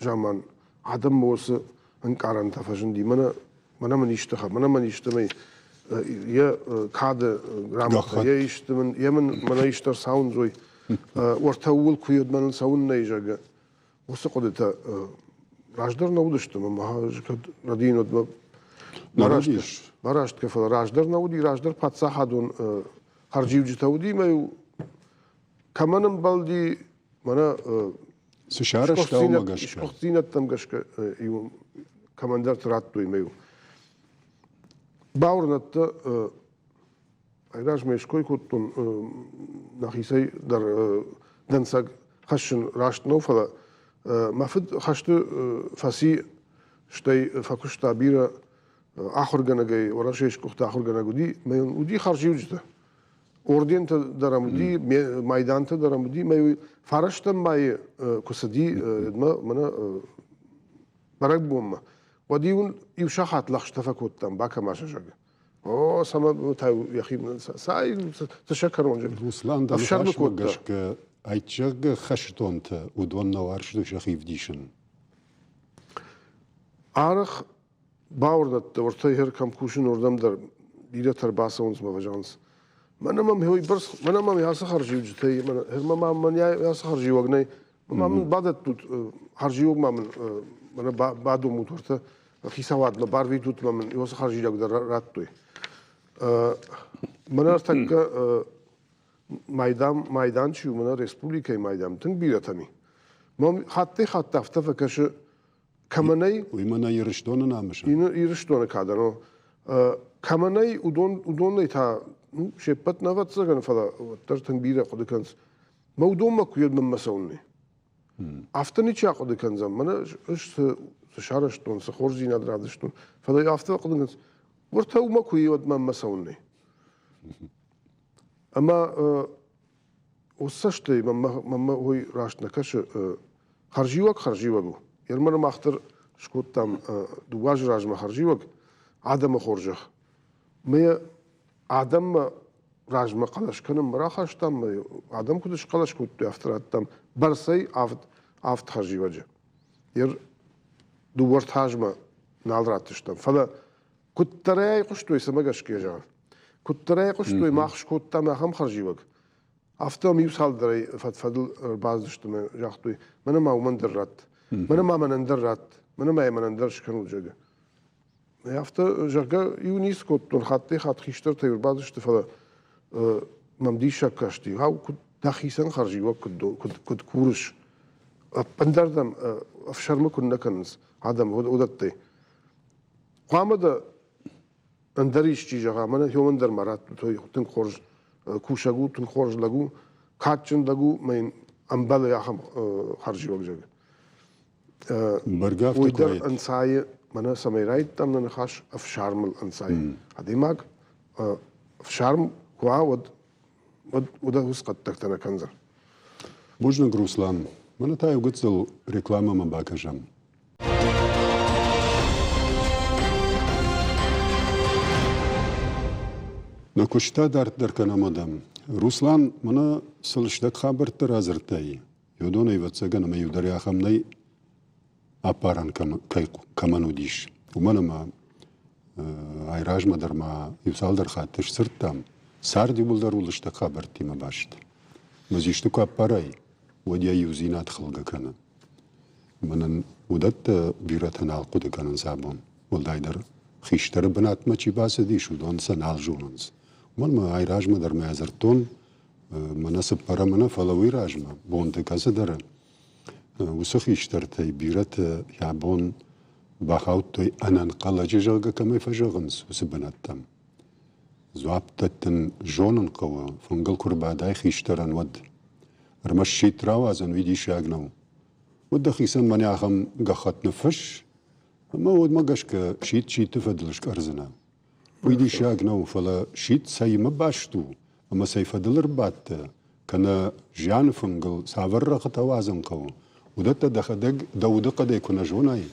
заман адӕммӕ уыцы ӕнкъарӕнтӕ фӕзынди. Мӕнӕ мӕнӕ мын исты мӕнӕ мын исты мын йӕ кады грамотӕ, йӕ исты мын, йӕ мын мӕнӕ исты ӕрцауындзой, уӕртӕ ууыл куы йод мӕныл цӕуын нӕй, зӕгъгӕ. Уыцы хъуыдытӕ раздӕр нӕ уыдысты, мӕ кӕд рӕдийын уӕд мӕ раст фӕлӕ раздӕр нӕ уыди, раздӕр паддзахадон хӕрзиуджытӕ уыди, мӕ-иу кӕмӕн ӕмбӕлди, мӕнӕ цы сарӕзта, уымӕ гӕсгӕ. Сгуыхтдзинӕдтӕм гӕсгӕ иу кӕмӕндӕрты радтой мӕ-иу. Бауырнӕдтӕ, Айразмӕ ской кодтон нӕхицӕй дӕр дӕнцӕг хӕссын раст нӕу, фӕлӕ мӕ фыд хӕсты фӕци, стӕй фӕкуыста бирӕ ахуыргӕнӕгӕй, Уӕрӕсейы сгуыхт ахуыргӕнӕг уыди, мӕ йын уыди хӕрзиуджытӕ. Ордентӕ дӕр ӕм уыди, майдантӕ дӕр ӕм уыди, мӕ фарӕстӕм майы куы цыди, мӕнӕ бӕрӕгбонмӕ, уӕд-иу ын иу сахат лӕгъстӕ фӕкодтам, бакӕма сӕ, зӕгъгӕ. О, цӕмӕ та йӕхи цай цы сӕ кӕрон Руслан, дӕ ныхасмӕ гӕсгӕ, айчӕггӕ хӕстонтӕ уыдон нӕ уарзтой сӕхи вдисын. Арӕх бауырнӕдта, уӕртӕ хер кӕм кусын, уырдӕм дӕр бирӕтӕ ӕрбацӕуынц мӕ фӕзӕгъынц, мӕнӕ мӕм уыйбӕрц, мӕнӕ мӕм ацы хӕрзиуджытӕй, мӕнӕ мӕм ацы хӕрзиуӕг нӕй, ма мын бадӕттут, хӕрзиуӕг ма мын мӕнӕ бадомут уӕртӕ хицауадмӕ барвитут ма мын уыцы хӕрзиуӕг дӕр радтой. Мӕнӕ ӕртӕккӕ майдан, майдан чи у, мӕнӕ республикӕйы майдан тынг бирӕтӕм и. Мӕм хаттӕй-хатт афтӕ фӕкӕсы, кӕмӕ нӕй... Уый мӕнӕ Ирыстоны намыс. Ирыстоны кадӕн. Кӕмӕ нӕй, уыдон, уыдонӕй та ну, се ппӕт нӕ ӕвӕццӕгӕн, фӕлӕ уӕддӕр тынг бирӕ хъуыды кӕнынц. Мӕ уыдонмӕ куы йедмӕ цӕуын нӕй. Афтӕ ничи ахъуыды кӕндзӕн, мӕнӕ ӕз цы, цы сарӕзтон, цы хорздзинад равдыстон, фӕлӕ афтӕ ахъуыды кӕнынц, уӕртӕ уымӕ куы и, уӕд мӕнмӕ цӕуын нӕй. Ӕмӕ уыцы цӕстӕй мӕнмӕ уый раст нӕ кӕсы. Хӕрзиуӕг хӕрзиуӕг у. Ерманы мах дӕр скодтам дыууӕ азы размӕ хӕрзиуӕг, адӕмы хорзӕх. Мӕ адӕммӕ размӕ хъӕлӕс кӕнынмӕ рахастам, адӕм куыд схъӕлӕс кодтой, афтӕ радтам бӕрцӕй авд, авд хӕрзиуӕджы. Ер дыууӕ азмӕ нал раттыстӕм. Фӕлӕ куыддӕр ӕй хъуыстой, цӕмӕ гӕсгӕ зӕгъын, куыддӕр ӕй хъуыстой, мах скодтам ахӕм хӕрзиуӕг, афтӕ мӕм иу цалдӕрӕй фӕд-фӕдыл ӕрбацыдысты ӕмӕ загътой, мӕнӕ ма уымӕн дӕр ратт, мӕнӕ ма мӕнӕн дӕр ратт, мӕнӕ ма йӕ мӕнӕн дӕр скӕнут, зӕгъгӕ. Афтӕ, зӕгъгӕ, иу ницы кодтон, хаттӕй-хатт хистӕртӕ ӕрбадысты, фӕлӕ мӕм диссаг касти, ау, куыд дӕхицӕн хӕрзиуӕг куыд, куыд, куыд курыс, ӕппындӕр дӕм ӕфсӕрмы куыд нӕ кӕнынц адӕм уыдӕттӕй. Хъуамӕ дӕ ӕндӕр исчи зӕгъа, мӕнӕ хиуӕн дӕр ма раттут, тынг хорз кусӕг у, тынг хорз лӕг у, кадджын лӕг у, мӕ йын ӕмбӕлы ахӕм хӕрзиуӕг, зӕгъы. Бӕргӕ афтӕ Уый дӕр ӕнцайы, мӕнӕ цӕмӕй райдыдтам нӕ ныхас, ӕфсармыл ӕнцайы. Адӕймаг ӕфсарм куы уа, уӕд уӕд уыдон уыцы хъуыддӕгтӕ нӕ кӕндзӕн. Бузныг, Руслан. Мӕнӕ та иу гыццыл рекламӕмӕ бакӕсӕм. Нӕ куыст та дарддӕр кӕнӕм адӕм. Руслан, мӕнӕ цы лыстӕг хабӕрттӕ радзырдтай, уыдон, ӕвӕццӕгӕн, ӕмӕ иу дӕр ахӕм нӕй. аппарӕн кӕмӕн уыдис. Уымӕн ӕмӕ айразмӕ дӕр ма иу цалдӕр хатты сдзырдтам, цард иууылдӕр у лыстӕг хабӕрттимӕ баст. Ӕмӕ дзы исты куы аппарай, уӕд йӕ иудзинад хӕлгӕ кӕны. Мӕнӕн уыдӕттӕ бирӕтӕ нал хъуыды кӕнынц абон. Уӕлдайдӕр хистӕры бынатмӕ чи бацыдис, уыдон сӕ нал зонынц. Уымӕн ма айразмӕ дӕр мӕ дзырдтон, мӕнӕ цыппӕрӕмы нӕ, фӕлӕ уый размӕ бонты кӕцыдӕры уыцы хистӕртӕй бирӕтӕ йӕ бон бахаудтой ӕнӕнхъӕлӕджы, зӕгъгӕ, кӕмӕй фӕзӕгъынц, уыцы бынӕттӕм. Дзуапп дӕттын зонын хъӕуы, фынгыл куы рбадай хистӕрӕн, уӕд. Ӕрмӕст сидт рауадзӕн уый диссаг нӕу. Уӕд дӕхицӕн мӕнӕ ахӕм гӕххӕтт ныффысс, ӕмӕ уӕдмӕ гӕсгӕ сидт сидты фӕдыл скъӕрдзынӕ. Уый диссаг нӕу, фӕлӕ сидт цӕимӕ баст у ӕмӕ цӕй фӕдыл ӕрбадтӕ, кӕнӕ зианы фынгыл цавӕр рӕгъытӕ уадзын хъӕуы, уыдӕттӕ дӕхӕдӕг дӕ удыхъӕдӕй куы нӕ зонай,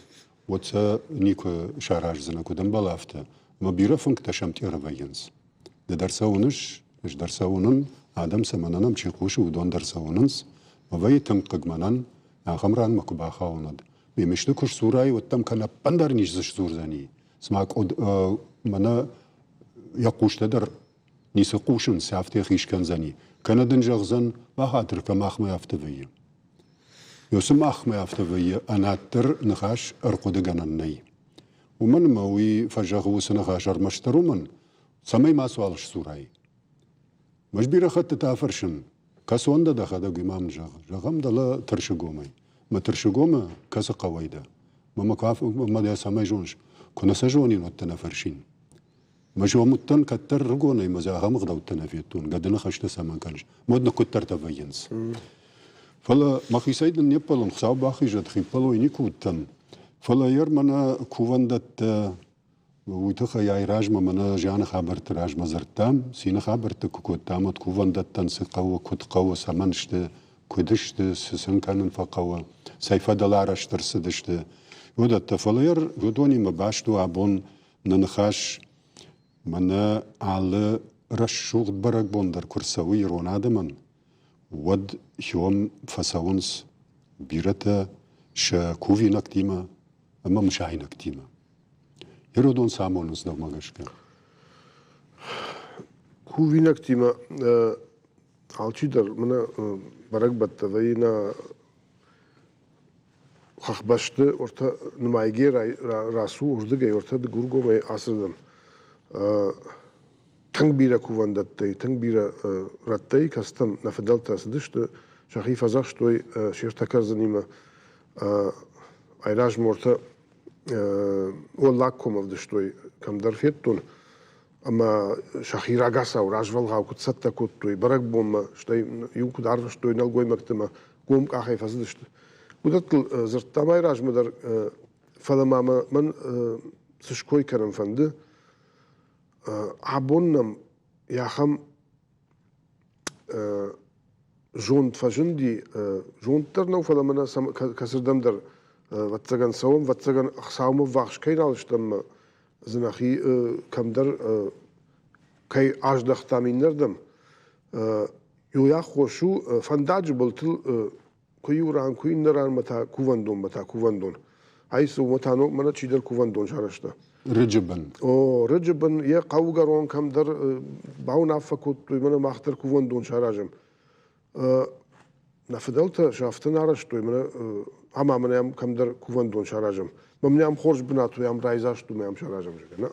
уӕд сӕ никуы сараздзынӕ, куыд ӕмбӕлы, афтӕ. Ӕмӕ бирӕ фынгтӕ сӕмтъеры вӕййынц. Ды дӕр сӕ уыныс, ӕз дӕр сӕ уынын, адӕм сӕ мӕнӕн ӕм чи хъусы, уыдон дӕр сӕ уынынц. Мӕ вӕййы тынг хъыг мӕнӕн, ахӕм ранмӕ куы бахауын, уӕд. Ме мисты куы сдзурай, уӕд дӕм кӕнӕ ӕппындӕр низ сдзурдзӕни, цыма мӕнӕ йӕ хъустӕ дӕр ницы хъусынц, афтӕ хи скӕндзӕни. Кӕнӕ дын зӕгъдзӕн, бахатыр кӕ, махмӕ афтӕ вӕййы. Ёсы махмӕ афтӕ вӕййы, ӕнаддӕр ныхас ӕрхъуыдыгӕнӕн нӕй. Уымӕн ӕмӕ уый фӕзӕгъы уыцы ныхас ӕрмӕстдӕр уымӕн, цӕмӕй мацуал сдзурай. Ӕз бирӕ хӕттыты афӕрсын, кӕцон дӕ дӕхӕдӕг, уый ма мын зӕгъ. Зӕгъӕм, дӕлӕ Тырсыгомӕй. Мӕ Тырсыгомы кӕцы хъӕуӕй дӕ? Мӕ мӕ дӕ цӕмӕй зоныс? Куы нӕ сӕ зонин, уӕд дӕ нӕ фӕрсин. Мӕ зомудтӕн кӕддӕр рыгонӕй мӕ дзы ахӕм ӕгъдӕуттӕ нӕ федтон, гӕды ныхӕстӕ цӕмӕн кӕныс? Мод ныккуыддӕртӕ вӕййынц. Фӕлӕ мӕхицӕй дын не ппӕлын, Хуыцау бахизӕд, хиппӕлой никуы уыдтӕн. Фӕлӕ йӕ мӕнӕ кувӕндӕттӕ уый тыххӕй айразмӕ мӕнӕ зианы хабӕртты размӕ дзырдтам, цины хабӕртты куы кодтам, уӕд кувӕндӕттӕн цы хъӕуы, куыд хъӕуы, цӕмӕн сты, куыд сты, цы сын кӕнын фӕхъӕуы, цӕй фӕдыл арӕзт ӕрцыдысты, уыдӕттӕ. Фӕлӕ уыдонимӕ баст у абон нӕ ныхас мӕнӕ алы рӕсугъд бӕрӕгбон дӕр куы рцӕуы ирон адӕмӕн, уӕд хион фӕцӕуынц бирӕтӕ сӕ кувинӕгтимӕ ӕмӕ мысайнӕгтимӕ. Иродон цы амонынц дӕумӕ гӕсгӕ? Кувинӕгтимӕ алчидӕр мӕнӕ бӕрӕгбӕттӕ вӕййы нӕ хӕхбӕсты ортӕ нымайгӕ рацу уырдыгӕй ортӕ Дыгургомӕй ацырдӕм. Тынг бирӕ кувӕндӕттӕй, тынг бирӕ рӕттӕй, кӕцытӕм нӕ фыдӕлтӕ цыдысты, сӕхи фӕдзӕхстой се ртӕ кӕрдзынимӕ. Айразмӕ ортӕ Уӕллагком ӕвдыстой, кӕмдӕр федтон, ӕмӕ сӕхи рагацау развӕлгъау куыд цӕттӕ кодтой бӕрӕгбонмӕ, стӕй иу куыд арвыстой нӕлгоймӕгты ӕмӕ гом къахӕй фӕцыдысты. Уыдӕттыл дзырдтам айразмӕ дӕр, фӕлӕ ма мӕн цы ской кӕнын фӕнды, абон нӕм ахӕм зонд фӕзынди, зонд дӕр нӕу, фӕлӕ мӕнӕ кӕцырдӕмдӕр ӕвӕццӕгӕн цӕуӕм, ӕвӕццӕгӕн Хуыцаумӕ ввахс кӕй нал стӕм дзы нӕхи кӕмдӕр кӕй аздӕхтам иннӕрдӕм, уый аххос у фӕндаджы былтыл куы иу ран, куы иннӕ ранмӕ та кувӕндонмӕ та кувӕндон. Ай цы, уымӕ та ног мӕнӕ чидӕр кувӕндон сарӕзта. Рыджы бын. О, рыджы бын йӕ хъӕугӕрон кӕмдӕр бауынаффӕ кодтой, мӕнӕ мах дӕр кувӕндон саразӕм. Нӕ фыдӕлтӕ сӕ афтӕ нӕ арӕзтой, мӕнӕ ӕмӕ мӕнӕ ам кӕмдӕр кувӕндон саразӕм. Мӕ ам хорз бынат у, ам райдзаст у, мӕ ам саразӕм, зӕгъгӕ. Нӕ,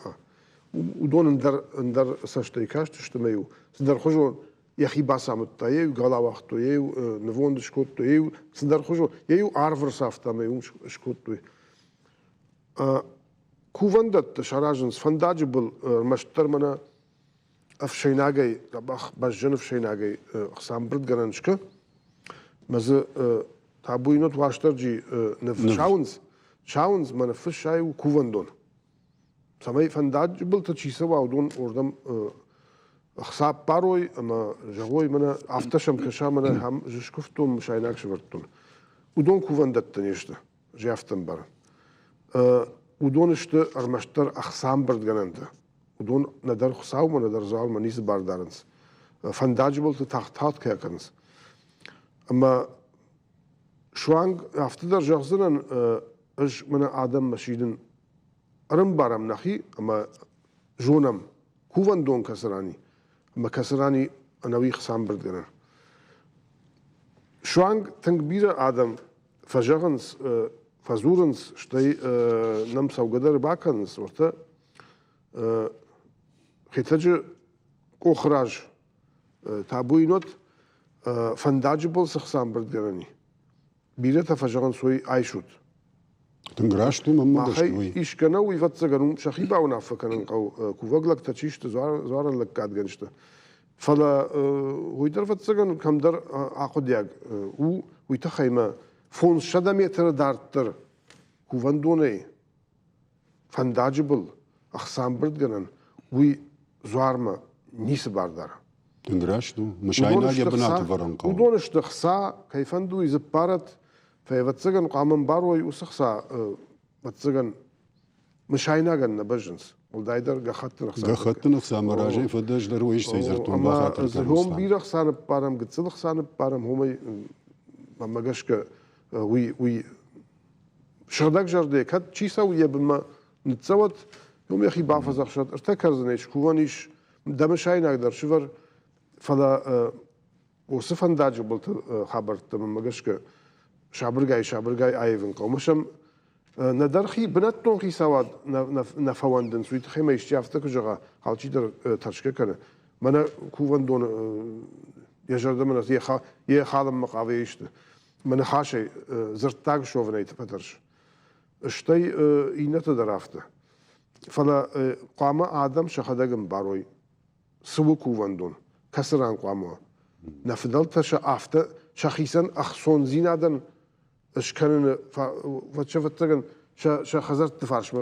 уыдон ӕндӕр, ӕндӕр цӕстӕй кастысты мӕ-иу цыдӕрхуызон йӕхи бацамыдта, йӕ-иу гал ауагътой, йӕ-иу нывонд скодтой, йӕ-иу цыдӕрхуызон, йӕ-иу арв ӕрцавта ӕмӕ уым скодтой. Кувӕндӕттӕ саразынц фӕндаджы был ӕрмӕстдӕр мӕнӕ ӕфсӕйнагӕй, дзӕбӕх бӕзджын ӕфсӕйнагӕй ӕхцамбырдгӕнӕн скӕ. Мӕ дзы табуйнот Уастырджи ныв сауындз, сауындз мӕ ныффыссай у кувӕндон. Цӕмӕй фӕндаджы былты чи цӕуа, уыдон уырдӕм ӕхца ӕппарой ӕмӕ зӕгъой, мӕнӕ афтӕ сӕм кӕса, мӕнӕ ахӕм скуывтон, мысайнаг сӕвӕрдтон. Уыдон кувӕндӕттӕ не сты, зӕфтӕмбар. Уыдон сты ӕрмӕстдӕр ӕхцамбырдгӕнӕнтӕ. Уыдон нӕдӕр Хуыцаумӕ, нӕдӕр дзуармӕ ницы бар дарынц. Фӕндаджы былты тагъд-тагъд кӕй кӕнынц. Ӕмӕ суанг афтӕ дӕр зӕгъдзынӕн, Ӕз мӕнӕ адӕммӕ сидын, ӕрӕмбарӕм нӕхи ӕмӕ зонӕм, кувӕндон кӕцы ран и, ӕмӕ кӕцы ран и ӕнӕуи хцамбырдгӕнӕн. Суанг тынг бирӕ адӕм фӕзӕгъынц, фӕдзурынц, стӕй нӕм цӕугӕ дӕр бакӕнынц, уӕртӕ Хетӕджы къохы раз табуйнот фӕндаджы был цы хцамбырдгӕнӕн и, бирӕтӕ фӕзӕгъынц, уый айсут. Тынг раст у, мӕнмӕ гӕсгӕ уый. Искӕ нӕ уый ӕвӕццӕгӕн уым сӕхи бауынаффӕ кӕнын хъӕуы, кувӕг лӕгтӕ чи сты, дзуарӕн лӕггадгӕнджытӕ. Фӕлӕ уый дӕр ӕвӕццӕгӕн кӕмдӕр ахъуыдиаг у, уый тыххӕй мӕ 500 метры дарддӕр кувӕндонӕй фӕндаджы был ӕхцамбырдгӕнӕн, уый дзуармӕ ницы бар дары. Тынг раст у. Мысайнаг йӕ бынаты вӕрын хъӕуы. Уыдон сты хца, кӕй фӕнды, уый дзыппарӕт, фӕ ӕвӕццӕгӕн хъуамӕ ӕмбарой уыцы хца, ӕвӕццӕгӕн, мысайнагӕн нӕ бӕззынц. Уӕлдайдӕр гӕххӕттын ӕхца. Гӕххӕттын ӕхца мӕ разӕй фӕдӕз дӕр уый сцӕйдзырдтон бахатыр кӕн. Хом бирӕ хца ныппарӕм, гыццыл ӕхца ныппарӕм, уымӕй мӕнмӕ гӕсгӕ уый, уый сыгъдӕг зӕрдӕ кӕд чи цӕуы йӕ бынмӕ ныццӕуӕд, уым йӕхи бафӕдзӕхсӕд, ӕртӕ кӕрдзынӕй скувӕн ис, дӕ мысайнаг дӕр сывӕр, фӕлӕ уыцы фӕндаджы былты хабӕрттӕ мӕнмӕ гӕсгӕ сабыргай-сабыргай аивын хъӕуы. Ӕмӕ сӕм нӕдӕр хи бынӕттон хицауад нӕ фӕуӕндынц, уый тыххӕй ма исчи афтӕ куы зӕгъа, алчидӕр тӕрсгӕ кӕны. Мӕнӕ кувӕндоны йӕ зӕрдӕмӕ йӕ халынмӕ хъавы исты. Мӕ ныхасӕй дзырддаг суӕвынӕй фӕтӕрс. Стӕй иннӕтӕ дӕр афтӕ. Фӕлӕ хъуамӕ адӕм сӕхӕдӕг ӕмбарой, цы у кувӕндон, кӕцы ран хъуамӕ уа. Нӕ фыдӕлтӕ сӕ афтӕ сӕхицӕн ӕхцондзинадӕн скӕныны ӕвӕццӕгӕн сӕ хӕдзӕртты фарсмӕ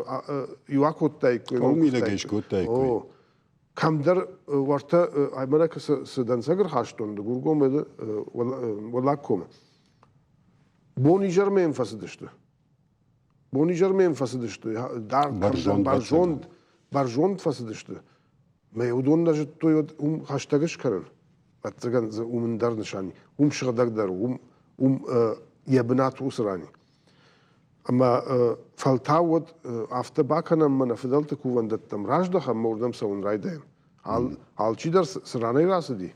иу акодтаиккой. Хъӕуы мидӕгӕй скодтаиккой. Кӕмдӕр уӕртӕ мӕнӕ цы дӕнцӕг ӕрхастон Дыгургомы Уӕллагкомы. Бон-изӕрмӕ йӕм фӕцыдысты. Бон-изӕрмӕ йӕм фӕцыдысты. Дард бӕрзонд, бӕрзонд фӕцыдысты. Мӕ уыдон нӕ зыдтой, уӕд уым хӕстӕг скӕнын. Ӕццӕгӕн дзы уым ӕндӕр нысан и. Уым сыгъдӕгдӕр, уым, уым йӕ бынат уыцы ран и. Ӕмӕ фӕлтау уӕд афтӕ бакӕнӕм, мӕнӕ фыдӕлты кувӕндӕттӕм раздӕхӕм ӕмӕ уырдӕм цӕуын райдайӕм. Алчидӕр цы ранӕй рацыди,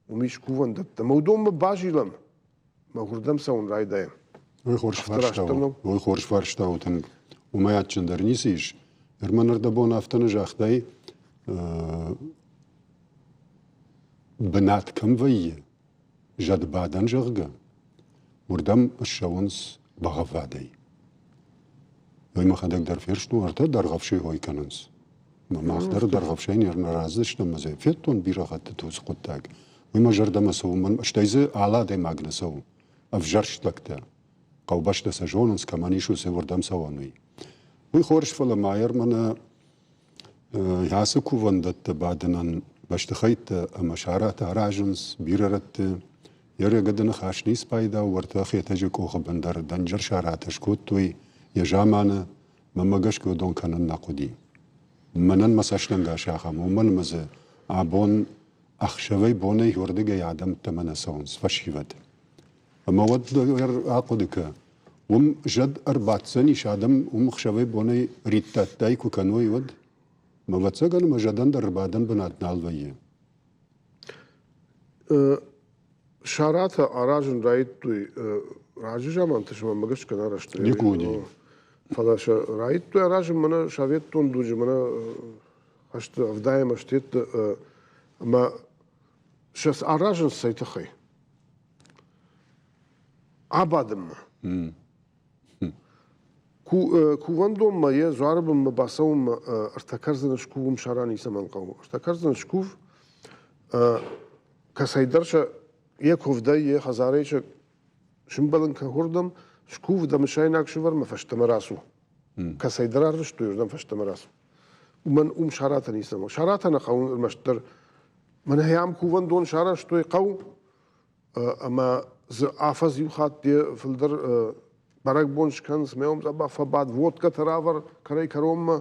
уым ис кувӕндӕттӕ. Ӕмӕ уыдонмӕ базилӕм, ӕмӕ уырдӕм цӕуын райдайӕм. Уый хорз фарста у. Уый хорз фарста у тынг. Уымӕй адджындӕр ницы ис. Нырма нырдӕбон афтӕ нӕ загътай, бынат кӕм вӕййы, зӕдбадӕн, зӕгъгӕ, уырдӕм ссӕуынц бӕгъӕввадӕй. Уый мӕхӕдӕг дӕр ферстон, ӕртӕ дӕргъӕвсӕй хой кӕнынц. Мах дӕр дӕргъӕвсӕй не рразы стӕм ӕмӕ дзы федтон бирӕ хӕттыты уыцы хъуыддаг. Уый мӕ зӕрдӕмӕ цӕуы, стӕй дзы алы адӕймаг нӕ цӕуы. Ӕвзӕрст лӕгтӕ. Хъӕубӕстӕ сӕ зонынц, кӕмӕн ис уыцы уырдӕм цӕуӕн, уый. Уый хорз, фӕлӕ ма мӕнӕ Ацы кувӕндӕтты бадынӕн бӕстыхӕйттӕ ӕмӕ саратӕ аразынц бирӕ рӕтты. Йӕ рӕгъӕды ныхас ницы пайда у, уӕртӕ Хетӕджы къохы бын дӕр дӕнджыр саратӕ скодтой йӕ заманы, мӕнмӕ гӕсгӕ уыдон кӕнын нӕ хъуыди. Мӕнӕн мӕ цӕстӕнгас ахӕм, уымӕн ӕмӕ дзы абон ӕхсӕвӕй-бонӕй уырдыгӕй адӕмтӕмӕ нӕ цӕуынц фӕсивӕд. Ӕмӕ уӕд ахъуыды кӕ, уым зӕд ӕрбаддзӕнис, адӕм уым ӕхсӕвӕй-бонӕй риттӕттӕй куы кӕной, уӕд? Мӕ ӕвӕццӕгӕн ӕмӕ зӕдӕн дӕр ӕрбадӕн бынат нал вӕййы. Саратӕ аразын райдыдтой раджы заманты, мӕнмӕ гӕсгӕ нӕ арӕзтой. Никуы уыди. Фӕлӕ сӕ райдыдтой аразын мӕнӕ советтон дуджы, мӕнӕ хӕсты ӕвдайӕм ӕстетты ӕмӕ сӕ аразынц цӕй тыххӕй? Абадынмӕ. Кувӕндонмӕ йӕ дзуары бынмӕ бацӕуынмӕ ӕртӕ кӕрдзыны скув уым сӕра ницӕмӕн хъӕуы. Ӕртӕ кӕрдзыны скув, кӕцӕйдӕр сӕ йӕ куывдӕй, йӕ хӕдзарӕй сӕ сымбӕлын кӕн уырдӕм, скув дӕ мысайнаг сывӕрмӕ фӕстӕмӕ рацу. Кӕцӕйдӕр арвыстой, уырдӕм фӕстӕмӕ рацу. Уымӕн уым саратӕ ницӕмӕн. Саратӕ нӕ хъӕуы ӕрмӕстдӕр мӕнӕ ам кувӕндон сарӕзтой хъӕу, ӕмӕ дзы афӕдз иу хатт йӕ фылдӕр бӕрӕгбон скӕнынц, мӕ уым дзӕбӕх фӕбад, водкӕтӕ равӕр кӕрӕй-кӕронмӕ,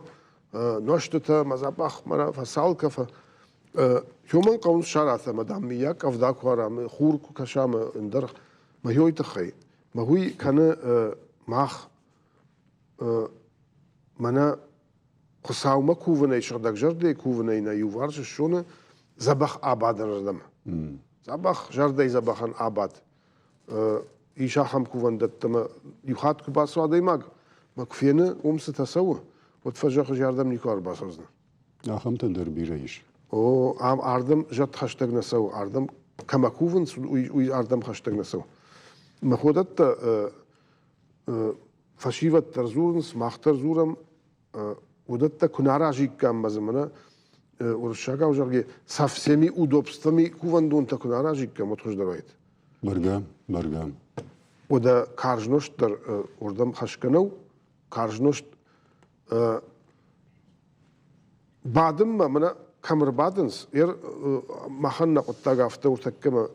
нуӕзтытӕ мӕ дзӕбӕх мӕнӕ фӕсалкӕ фӕ. Уымӕн хъӕуынц саратӕ ӕмӕ, дам, мыййаг къӕвда куы уара, хур куы кӕса ӕмӕ ӕндӕр мӕ уый тыххӕй. Мӕ уый кӕны мах. Мӕнӕ Хуыцаумӕ кувынӕй, сыгъдӕгзӕрдӕйы кувынӕй нӕ иуварс ссоны дзӕбӕх абадынырдӕм. Дзӕбӕх зӕрдӕй дзӕбӕхӕн абад. Ис ахӕм кувӕндӕттӕ ӕмӕ иу хатт куы бацӕуа адӕймаг, мӕ куы фены, уым цытӕ цӕуы, уӕд фӕзӕгъы, зӕрдӕм никуы ӕрбацӕудзынӕ. Ахӕмтӕ дӕр бирӕ ис. О, ам ардӕм зӕд хӕстӕг нӕ цӕуы, ардӕм кӕмӕ кувынц, уый ардӕм хӕстӕг нӕ цӕуы. Мӕ ходӕттӕ фӕсивӕд дӕр дзурынц, мах дӕр дзурӕм, уыдӕттӕ куы нӕ аразиккам ӕмӕ дзы мӕнӕ уырыссагау зӕгъгӕ, со всеми удобствами кувӕндонтӕ куы нӕ аразиккам, уӕд хуыздӕр уаид. Бӕргӕ, бӕргӕ. Уӕдӕ карз нозт дӕр уырдӕм хӕсгӕ нӕу. Карз нозт бадынмӕ мӕнӕ кӕм ӕрбадынц, махӕн нӕ хъуыддаг афтӕ у тӕккӕ мӕ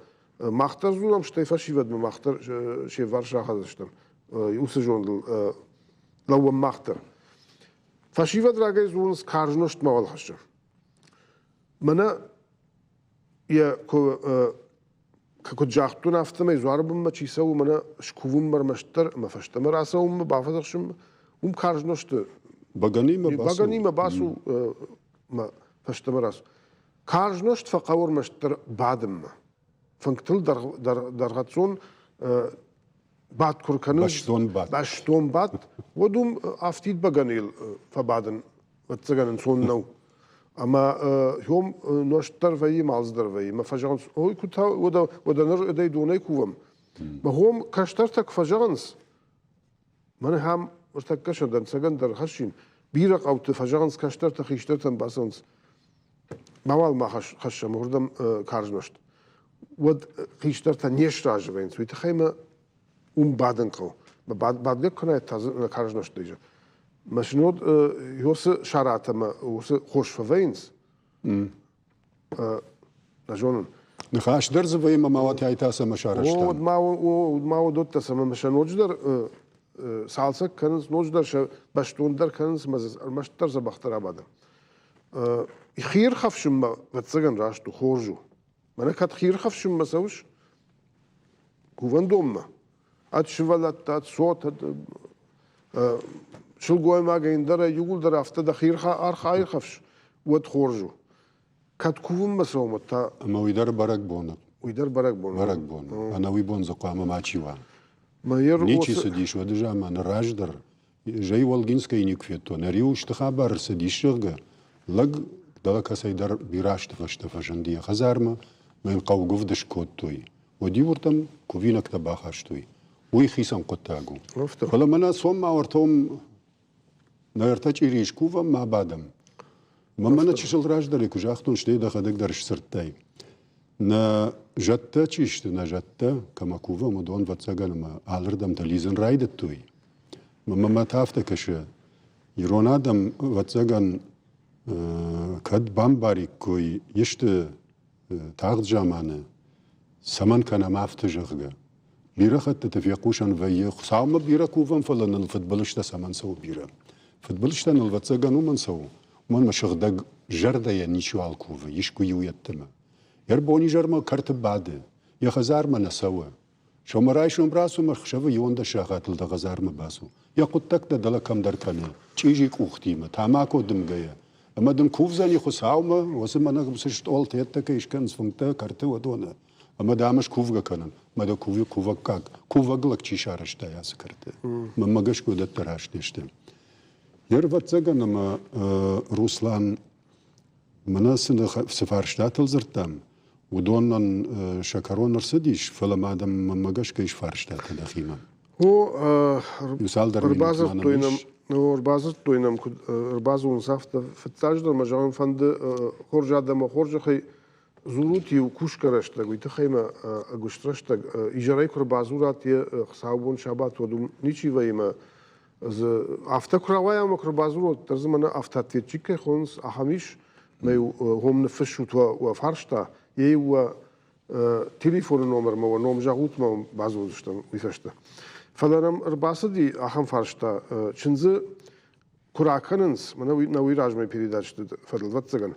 мах дӕр дзурӕм, стӕй фӕсивӕдмӕ мах дӕр се вварс рахӕцдзыстӕм. Уыцы зондыл лӕууӕм мах дӕр. Фӕсивӕд рагӕй дзурынц карз нозт мауал хӕссы. Мӕнӕ йӕ куы куыд загътон, афтӕмӕй дзуары бынмӕ чи цӕуы, мӕнӕ скувынмӕ ӕрмӕстдӕр ӕмӕ фӕстӕмӕ рацӕуынмӕ, бафӕдзӕхсынмӕ, уым карз нозты Баганимӕ бацу. Баганимӕ бацу мӕ фӕстӕмӕ рацу. Карз нозт фӕхъӕуы ӕрмӕстдӕр бадынмӕ. Фынгтыл дӕргъӕццон бадт куы ркӕнынц, бӕстон бадт, бӕстон бадт, уӕд уым афтид бӕгӕныйыл фӕбадын, ӕвӕццӕгӕн, ӕнцон нӕу. Ӕмӕ хом нозт дӕр вӕййы, мӕлдз дӕр вӕййы. Мӕ фӕзӕгъынц, ой, куы та, уӕдӕ, уӕдӕ ныр ӕдӕй донӕй кувӕм. Мӕ хом кӕстӕртӕ куы фӕзӕгъынц, мӕнӕ ахӕм ныртӕккӕ сӕ дӕнцӕгӕн дӕр хӕссин, бирӕ хъӕуты фӕзӕгъынц кӕстӕртӕ хистӕртӕн бацӕуынц, мауал ма хӕссӕм уырдӕм карз нозт. Уӕд хистӕртӕ не сразы вӕййынц, уый тыххӕй мӕ уым бадын хъӕуы. Бадгӕ куы нӕ та дзы карз нозт дӕр. Мӕ сынод уыцы саратӕ мӕ уыцы хос фӕвӕййынц. Нӕ зонын. Ныхас дӕр дзы вӕййы ӕмӕ ма уатӕй та цӕмӕ сарӕзтам? Уӕд ма ма уыдӕттӕ цӕмӕ сӕ ноджыдӕр цалцӕг кӕнынц, ноджыдӕр сӕ бӕстондӕр кӕнынц ӕмӕ дзы ӕрмӕстдӕр дзӕбӕхдӕр абады. Хиирхӕфсынмӕ, ӕвӕццӕгӕн, раст у, хорз у. Мӕнӕ кӕд хиирхӕфсынмӕ цӕуыс кувӕндонмӕ, ӕд сывӕллӕттӕ, ӕд цот, ӕд сылгоймагӕй ӕндӕрӕй иууылдӕр афтӕ дӕ аирхӕфс, уӕд хорз у. Кӕд кувынмӕ цӕуӕм, уӕд та... Ӕмӕ уый дӕр бӕрӕгбоны. Уый дӕр бӕрӕгбон. Бӕрӕгбон. Ӕнӕуый бон дзы хъуамӕ мачи уа. Ничи цыдис уӕды заманы раздӕр. Зӕй Волгинскӕйы никуы федтон. Ӕриу исты хабар ӕрцыдис, зӕгъгӕ, лӕг дӕлӕ кӕцӕйдӕр бирӕ азты фӕстӕ фӕзынди йӕ хӕдзармӕ, мӕ йын хъӕугуывд скодтой. Уӕд-иу уырдӕм кувинӕгтӕ бахастой. Уый хицӕн хъуыддаг у. Фӕлӕ мӕнӕ цом ма уӕртӕ нӕ ӕртӕ чъирийы скувӕм ма бадӕм. Мӕ мӕнӕ чысыл раздӕр куы загътон, стӕй дӕхӕдӕг дӕр сдзырдтай. Нӕ зӕдтӕ чи сты, нӕ зӕдтӕ, кӕмӕ кувӕм, уыдон, ӕвӕццӕгӕн, ӕмӕ алырдӕмтӕ лидзын райдыдтой. Мӕ та афтӕ кӕсы, ирон адӕм, ӕвӕццӕгӕн, кӕд бамбариккой исты тагъд заманы, цӕмӕн кӕнӕм афтӕ, зӕгъгӕ. Бирӕ хӕттыты фехъусӕн вӕййы, Хуыцаумӕ бирӕ кувӕм, фӕлӕ ныл фыдбылызтӕ цӕмӕн цӕуы бирӕ. Фыдбылызтӕ ныл, ӕвӕццӕгӕн, уымӕн цӕуы, уымӕн ӕмӕ сыгъдӕг зӕрдӕйӕ ничиуал кувы, искуы иу йеддӕмӕ. Ӕрбонизӕрмӕ кӕрты бады, йӕ хӕдзармӕ нӕ цӕуы. Сӕумӕрайсом рацу ӕмӕ ӕхсӕвы 11 сахатыл дӕ хӕдзармӕ бацу. Йӕ хъуыддӕгтӕ дӕлӕ кӕмдӕр кӕны, чъизи къухтимӕ, тамако дымгӕйӕ. Ӕмӕ дын кувдзӕни Хуыцаумӕ, уыцы мӕнӕ уыцы стъолты йедтӕ кӕй скӕнынц фынгтӕ кӕрты, уыдоны. Ӕмӕ дӕм ӕз кувгӕ кӕнын, мӕ дӕ кувӕггаг, кувӕг лӕг чи сарӕзта ацы кӕрты. Мӕнмӕ гӕсгӕ уыдӕттӕ раст не сты. Йе рвӕццӕгӕн ӕмӕ Руслан мӕнӕ цы фарстатыл дзырдтам, уыдонӕн сӕ кӕрон ӕрцыдис, фӕлӕ ма дӕм мӕнмӕ гӕсгӕ ис фарстатӕ дӕхимӕ. О, ӕрбадзырдтой нӕм, ӕрбадзырдтой нӕм, куыд ӕрбадзурынц, афтӕ. Фыццаджыдӕр мӕ зӕгъын фӕнды хорз адӕмы хорзӕхӕй дзурут-иу кусгӕ рӕстӕг, уый тыххӕй мӕ ӕгуыст рӕстӕг изӕрӕй куы ӕрбадзурат йе хуыцаубон сабат, уӕд уым ничи вӕййы мӕ дзы афтӕ куы рауайа ӕмӕ куы ӕрбадзурот, дӕр дзы мӕнӕ автоответчик кӕй хонынц, ахӕм ис, мӕ-иу гъом ныффыссут уӕ фарста, йе-иу уӕ телефоны номермӕ уӕ ном зӕгъут мӕ бадзурдзыстӕм уый фӕстӕ. Фӕлӕ нӕм ӕрбацыди ахӕм фарста, чындзы куы ракӕнынц, мӕнӕ нӕ уый размӕ передачӕты фӕдыл, ӕвӕццӕгӕн,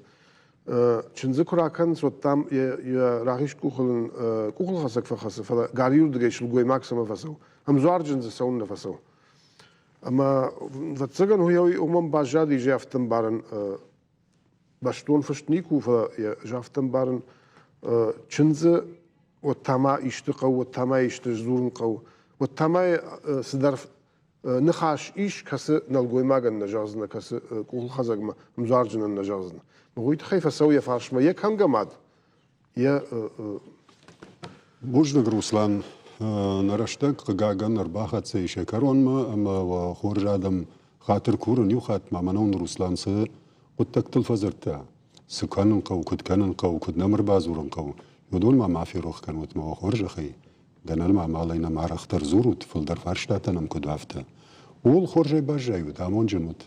чындзы куы ракӕнынц, уӕд дам йӕ рахиз къухыл ын къухылхӕцӕг фӕхӕцы, фӕлӕ галиуырдыгӕй сылгоймаг цӕмӕ фӕцӕуы? Ӕмдзуарджын дзы цӕуыннӕ фӕцӕуы? Ӕмӕ, ӕвӕццӕгӕн, уый уымӕн баззади афтӕ ӕмбарын бӕстон фыст никуы, фӕлӕ йӕ афтӕ ӕмбарын чындзы уӕд та ма исты хъӕуы, уӕд та ма исты сдзурын хъӕуы, уӕд та ма цыдӕр ныхас ис, кӕцы нӕлгоймагӕн нӕ зӕгъдзынӕ, кӕцы къухылхӕцӕгмӕ ӕмдзуарджынӕн нӕ зӕгъдзынӕ. Уый тыххӕй фӕцӕуы йӕ фарсмӕ йӕ кӕнгӕ мад, йӕ Бузныг, Руслан. Нӕ рӕстӕг, хъыгагӕн, ӕрбахӕццӕ ис йӕ кӕронмӕ ӕмӕ уӕ хорз адӕм хатыр курын иу хатт ма мӕнӕн Руслан цы хъуыддӕгтыл фӕдзырдта, цы кӕнын хъӕуы, куыд кӕнын хъӕуы, куыд нӕм ӕрбадзурын хъӕуы, уыдон ма ма ферох кӕнут мӕ уӕ хорзӕхӕй. Гӕнӕн ма амалӕй нӕм арӕхдӕр дзурут, фылдӕр фарстатӕ нӕм куыд афтӕ. Ууыл хорзӕй баззайут, амонджын ут.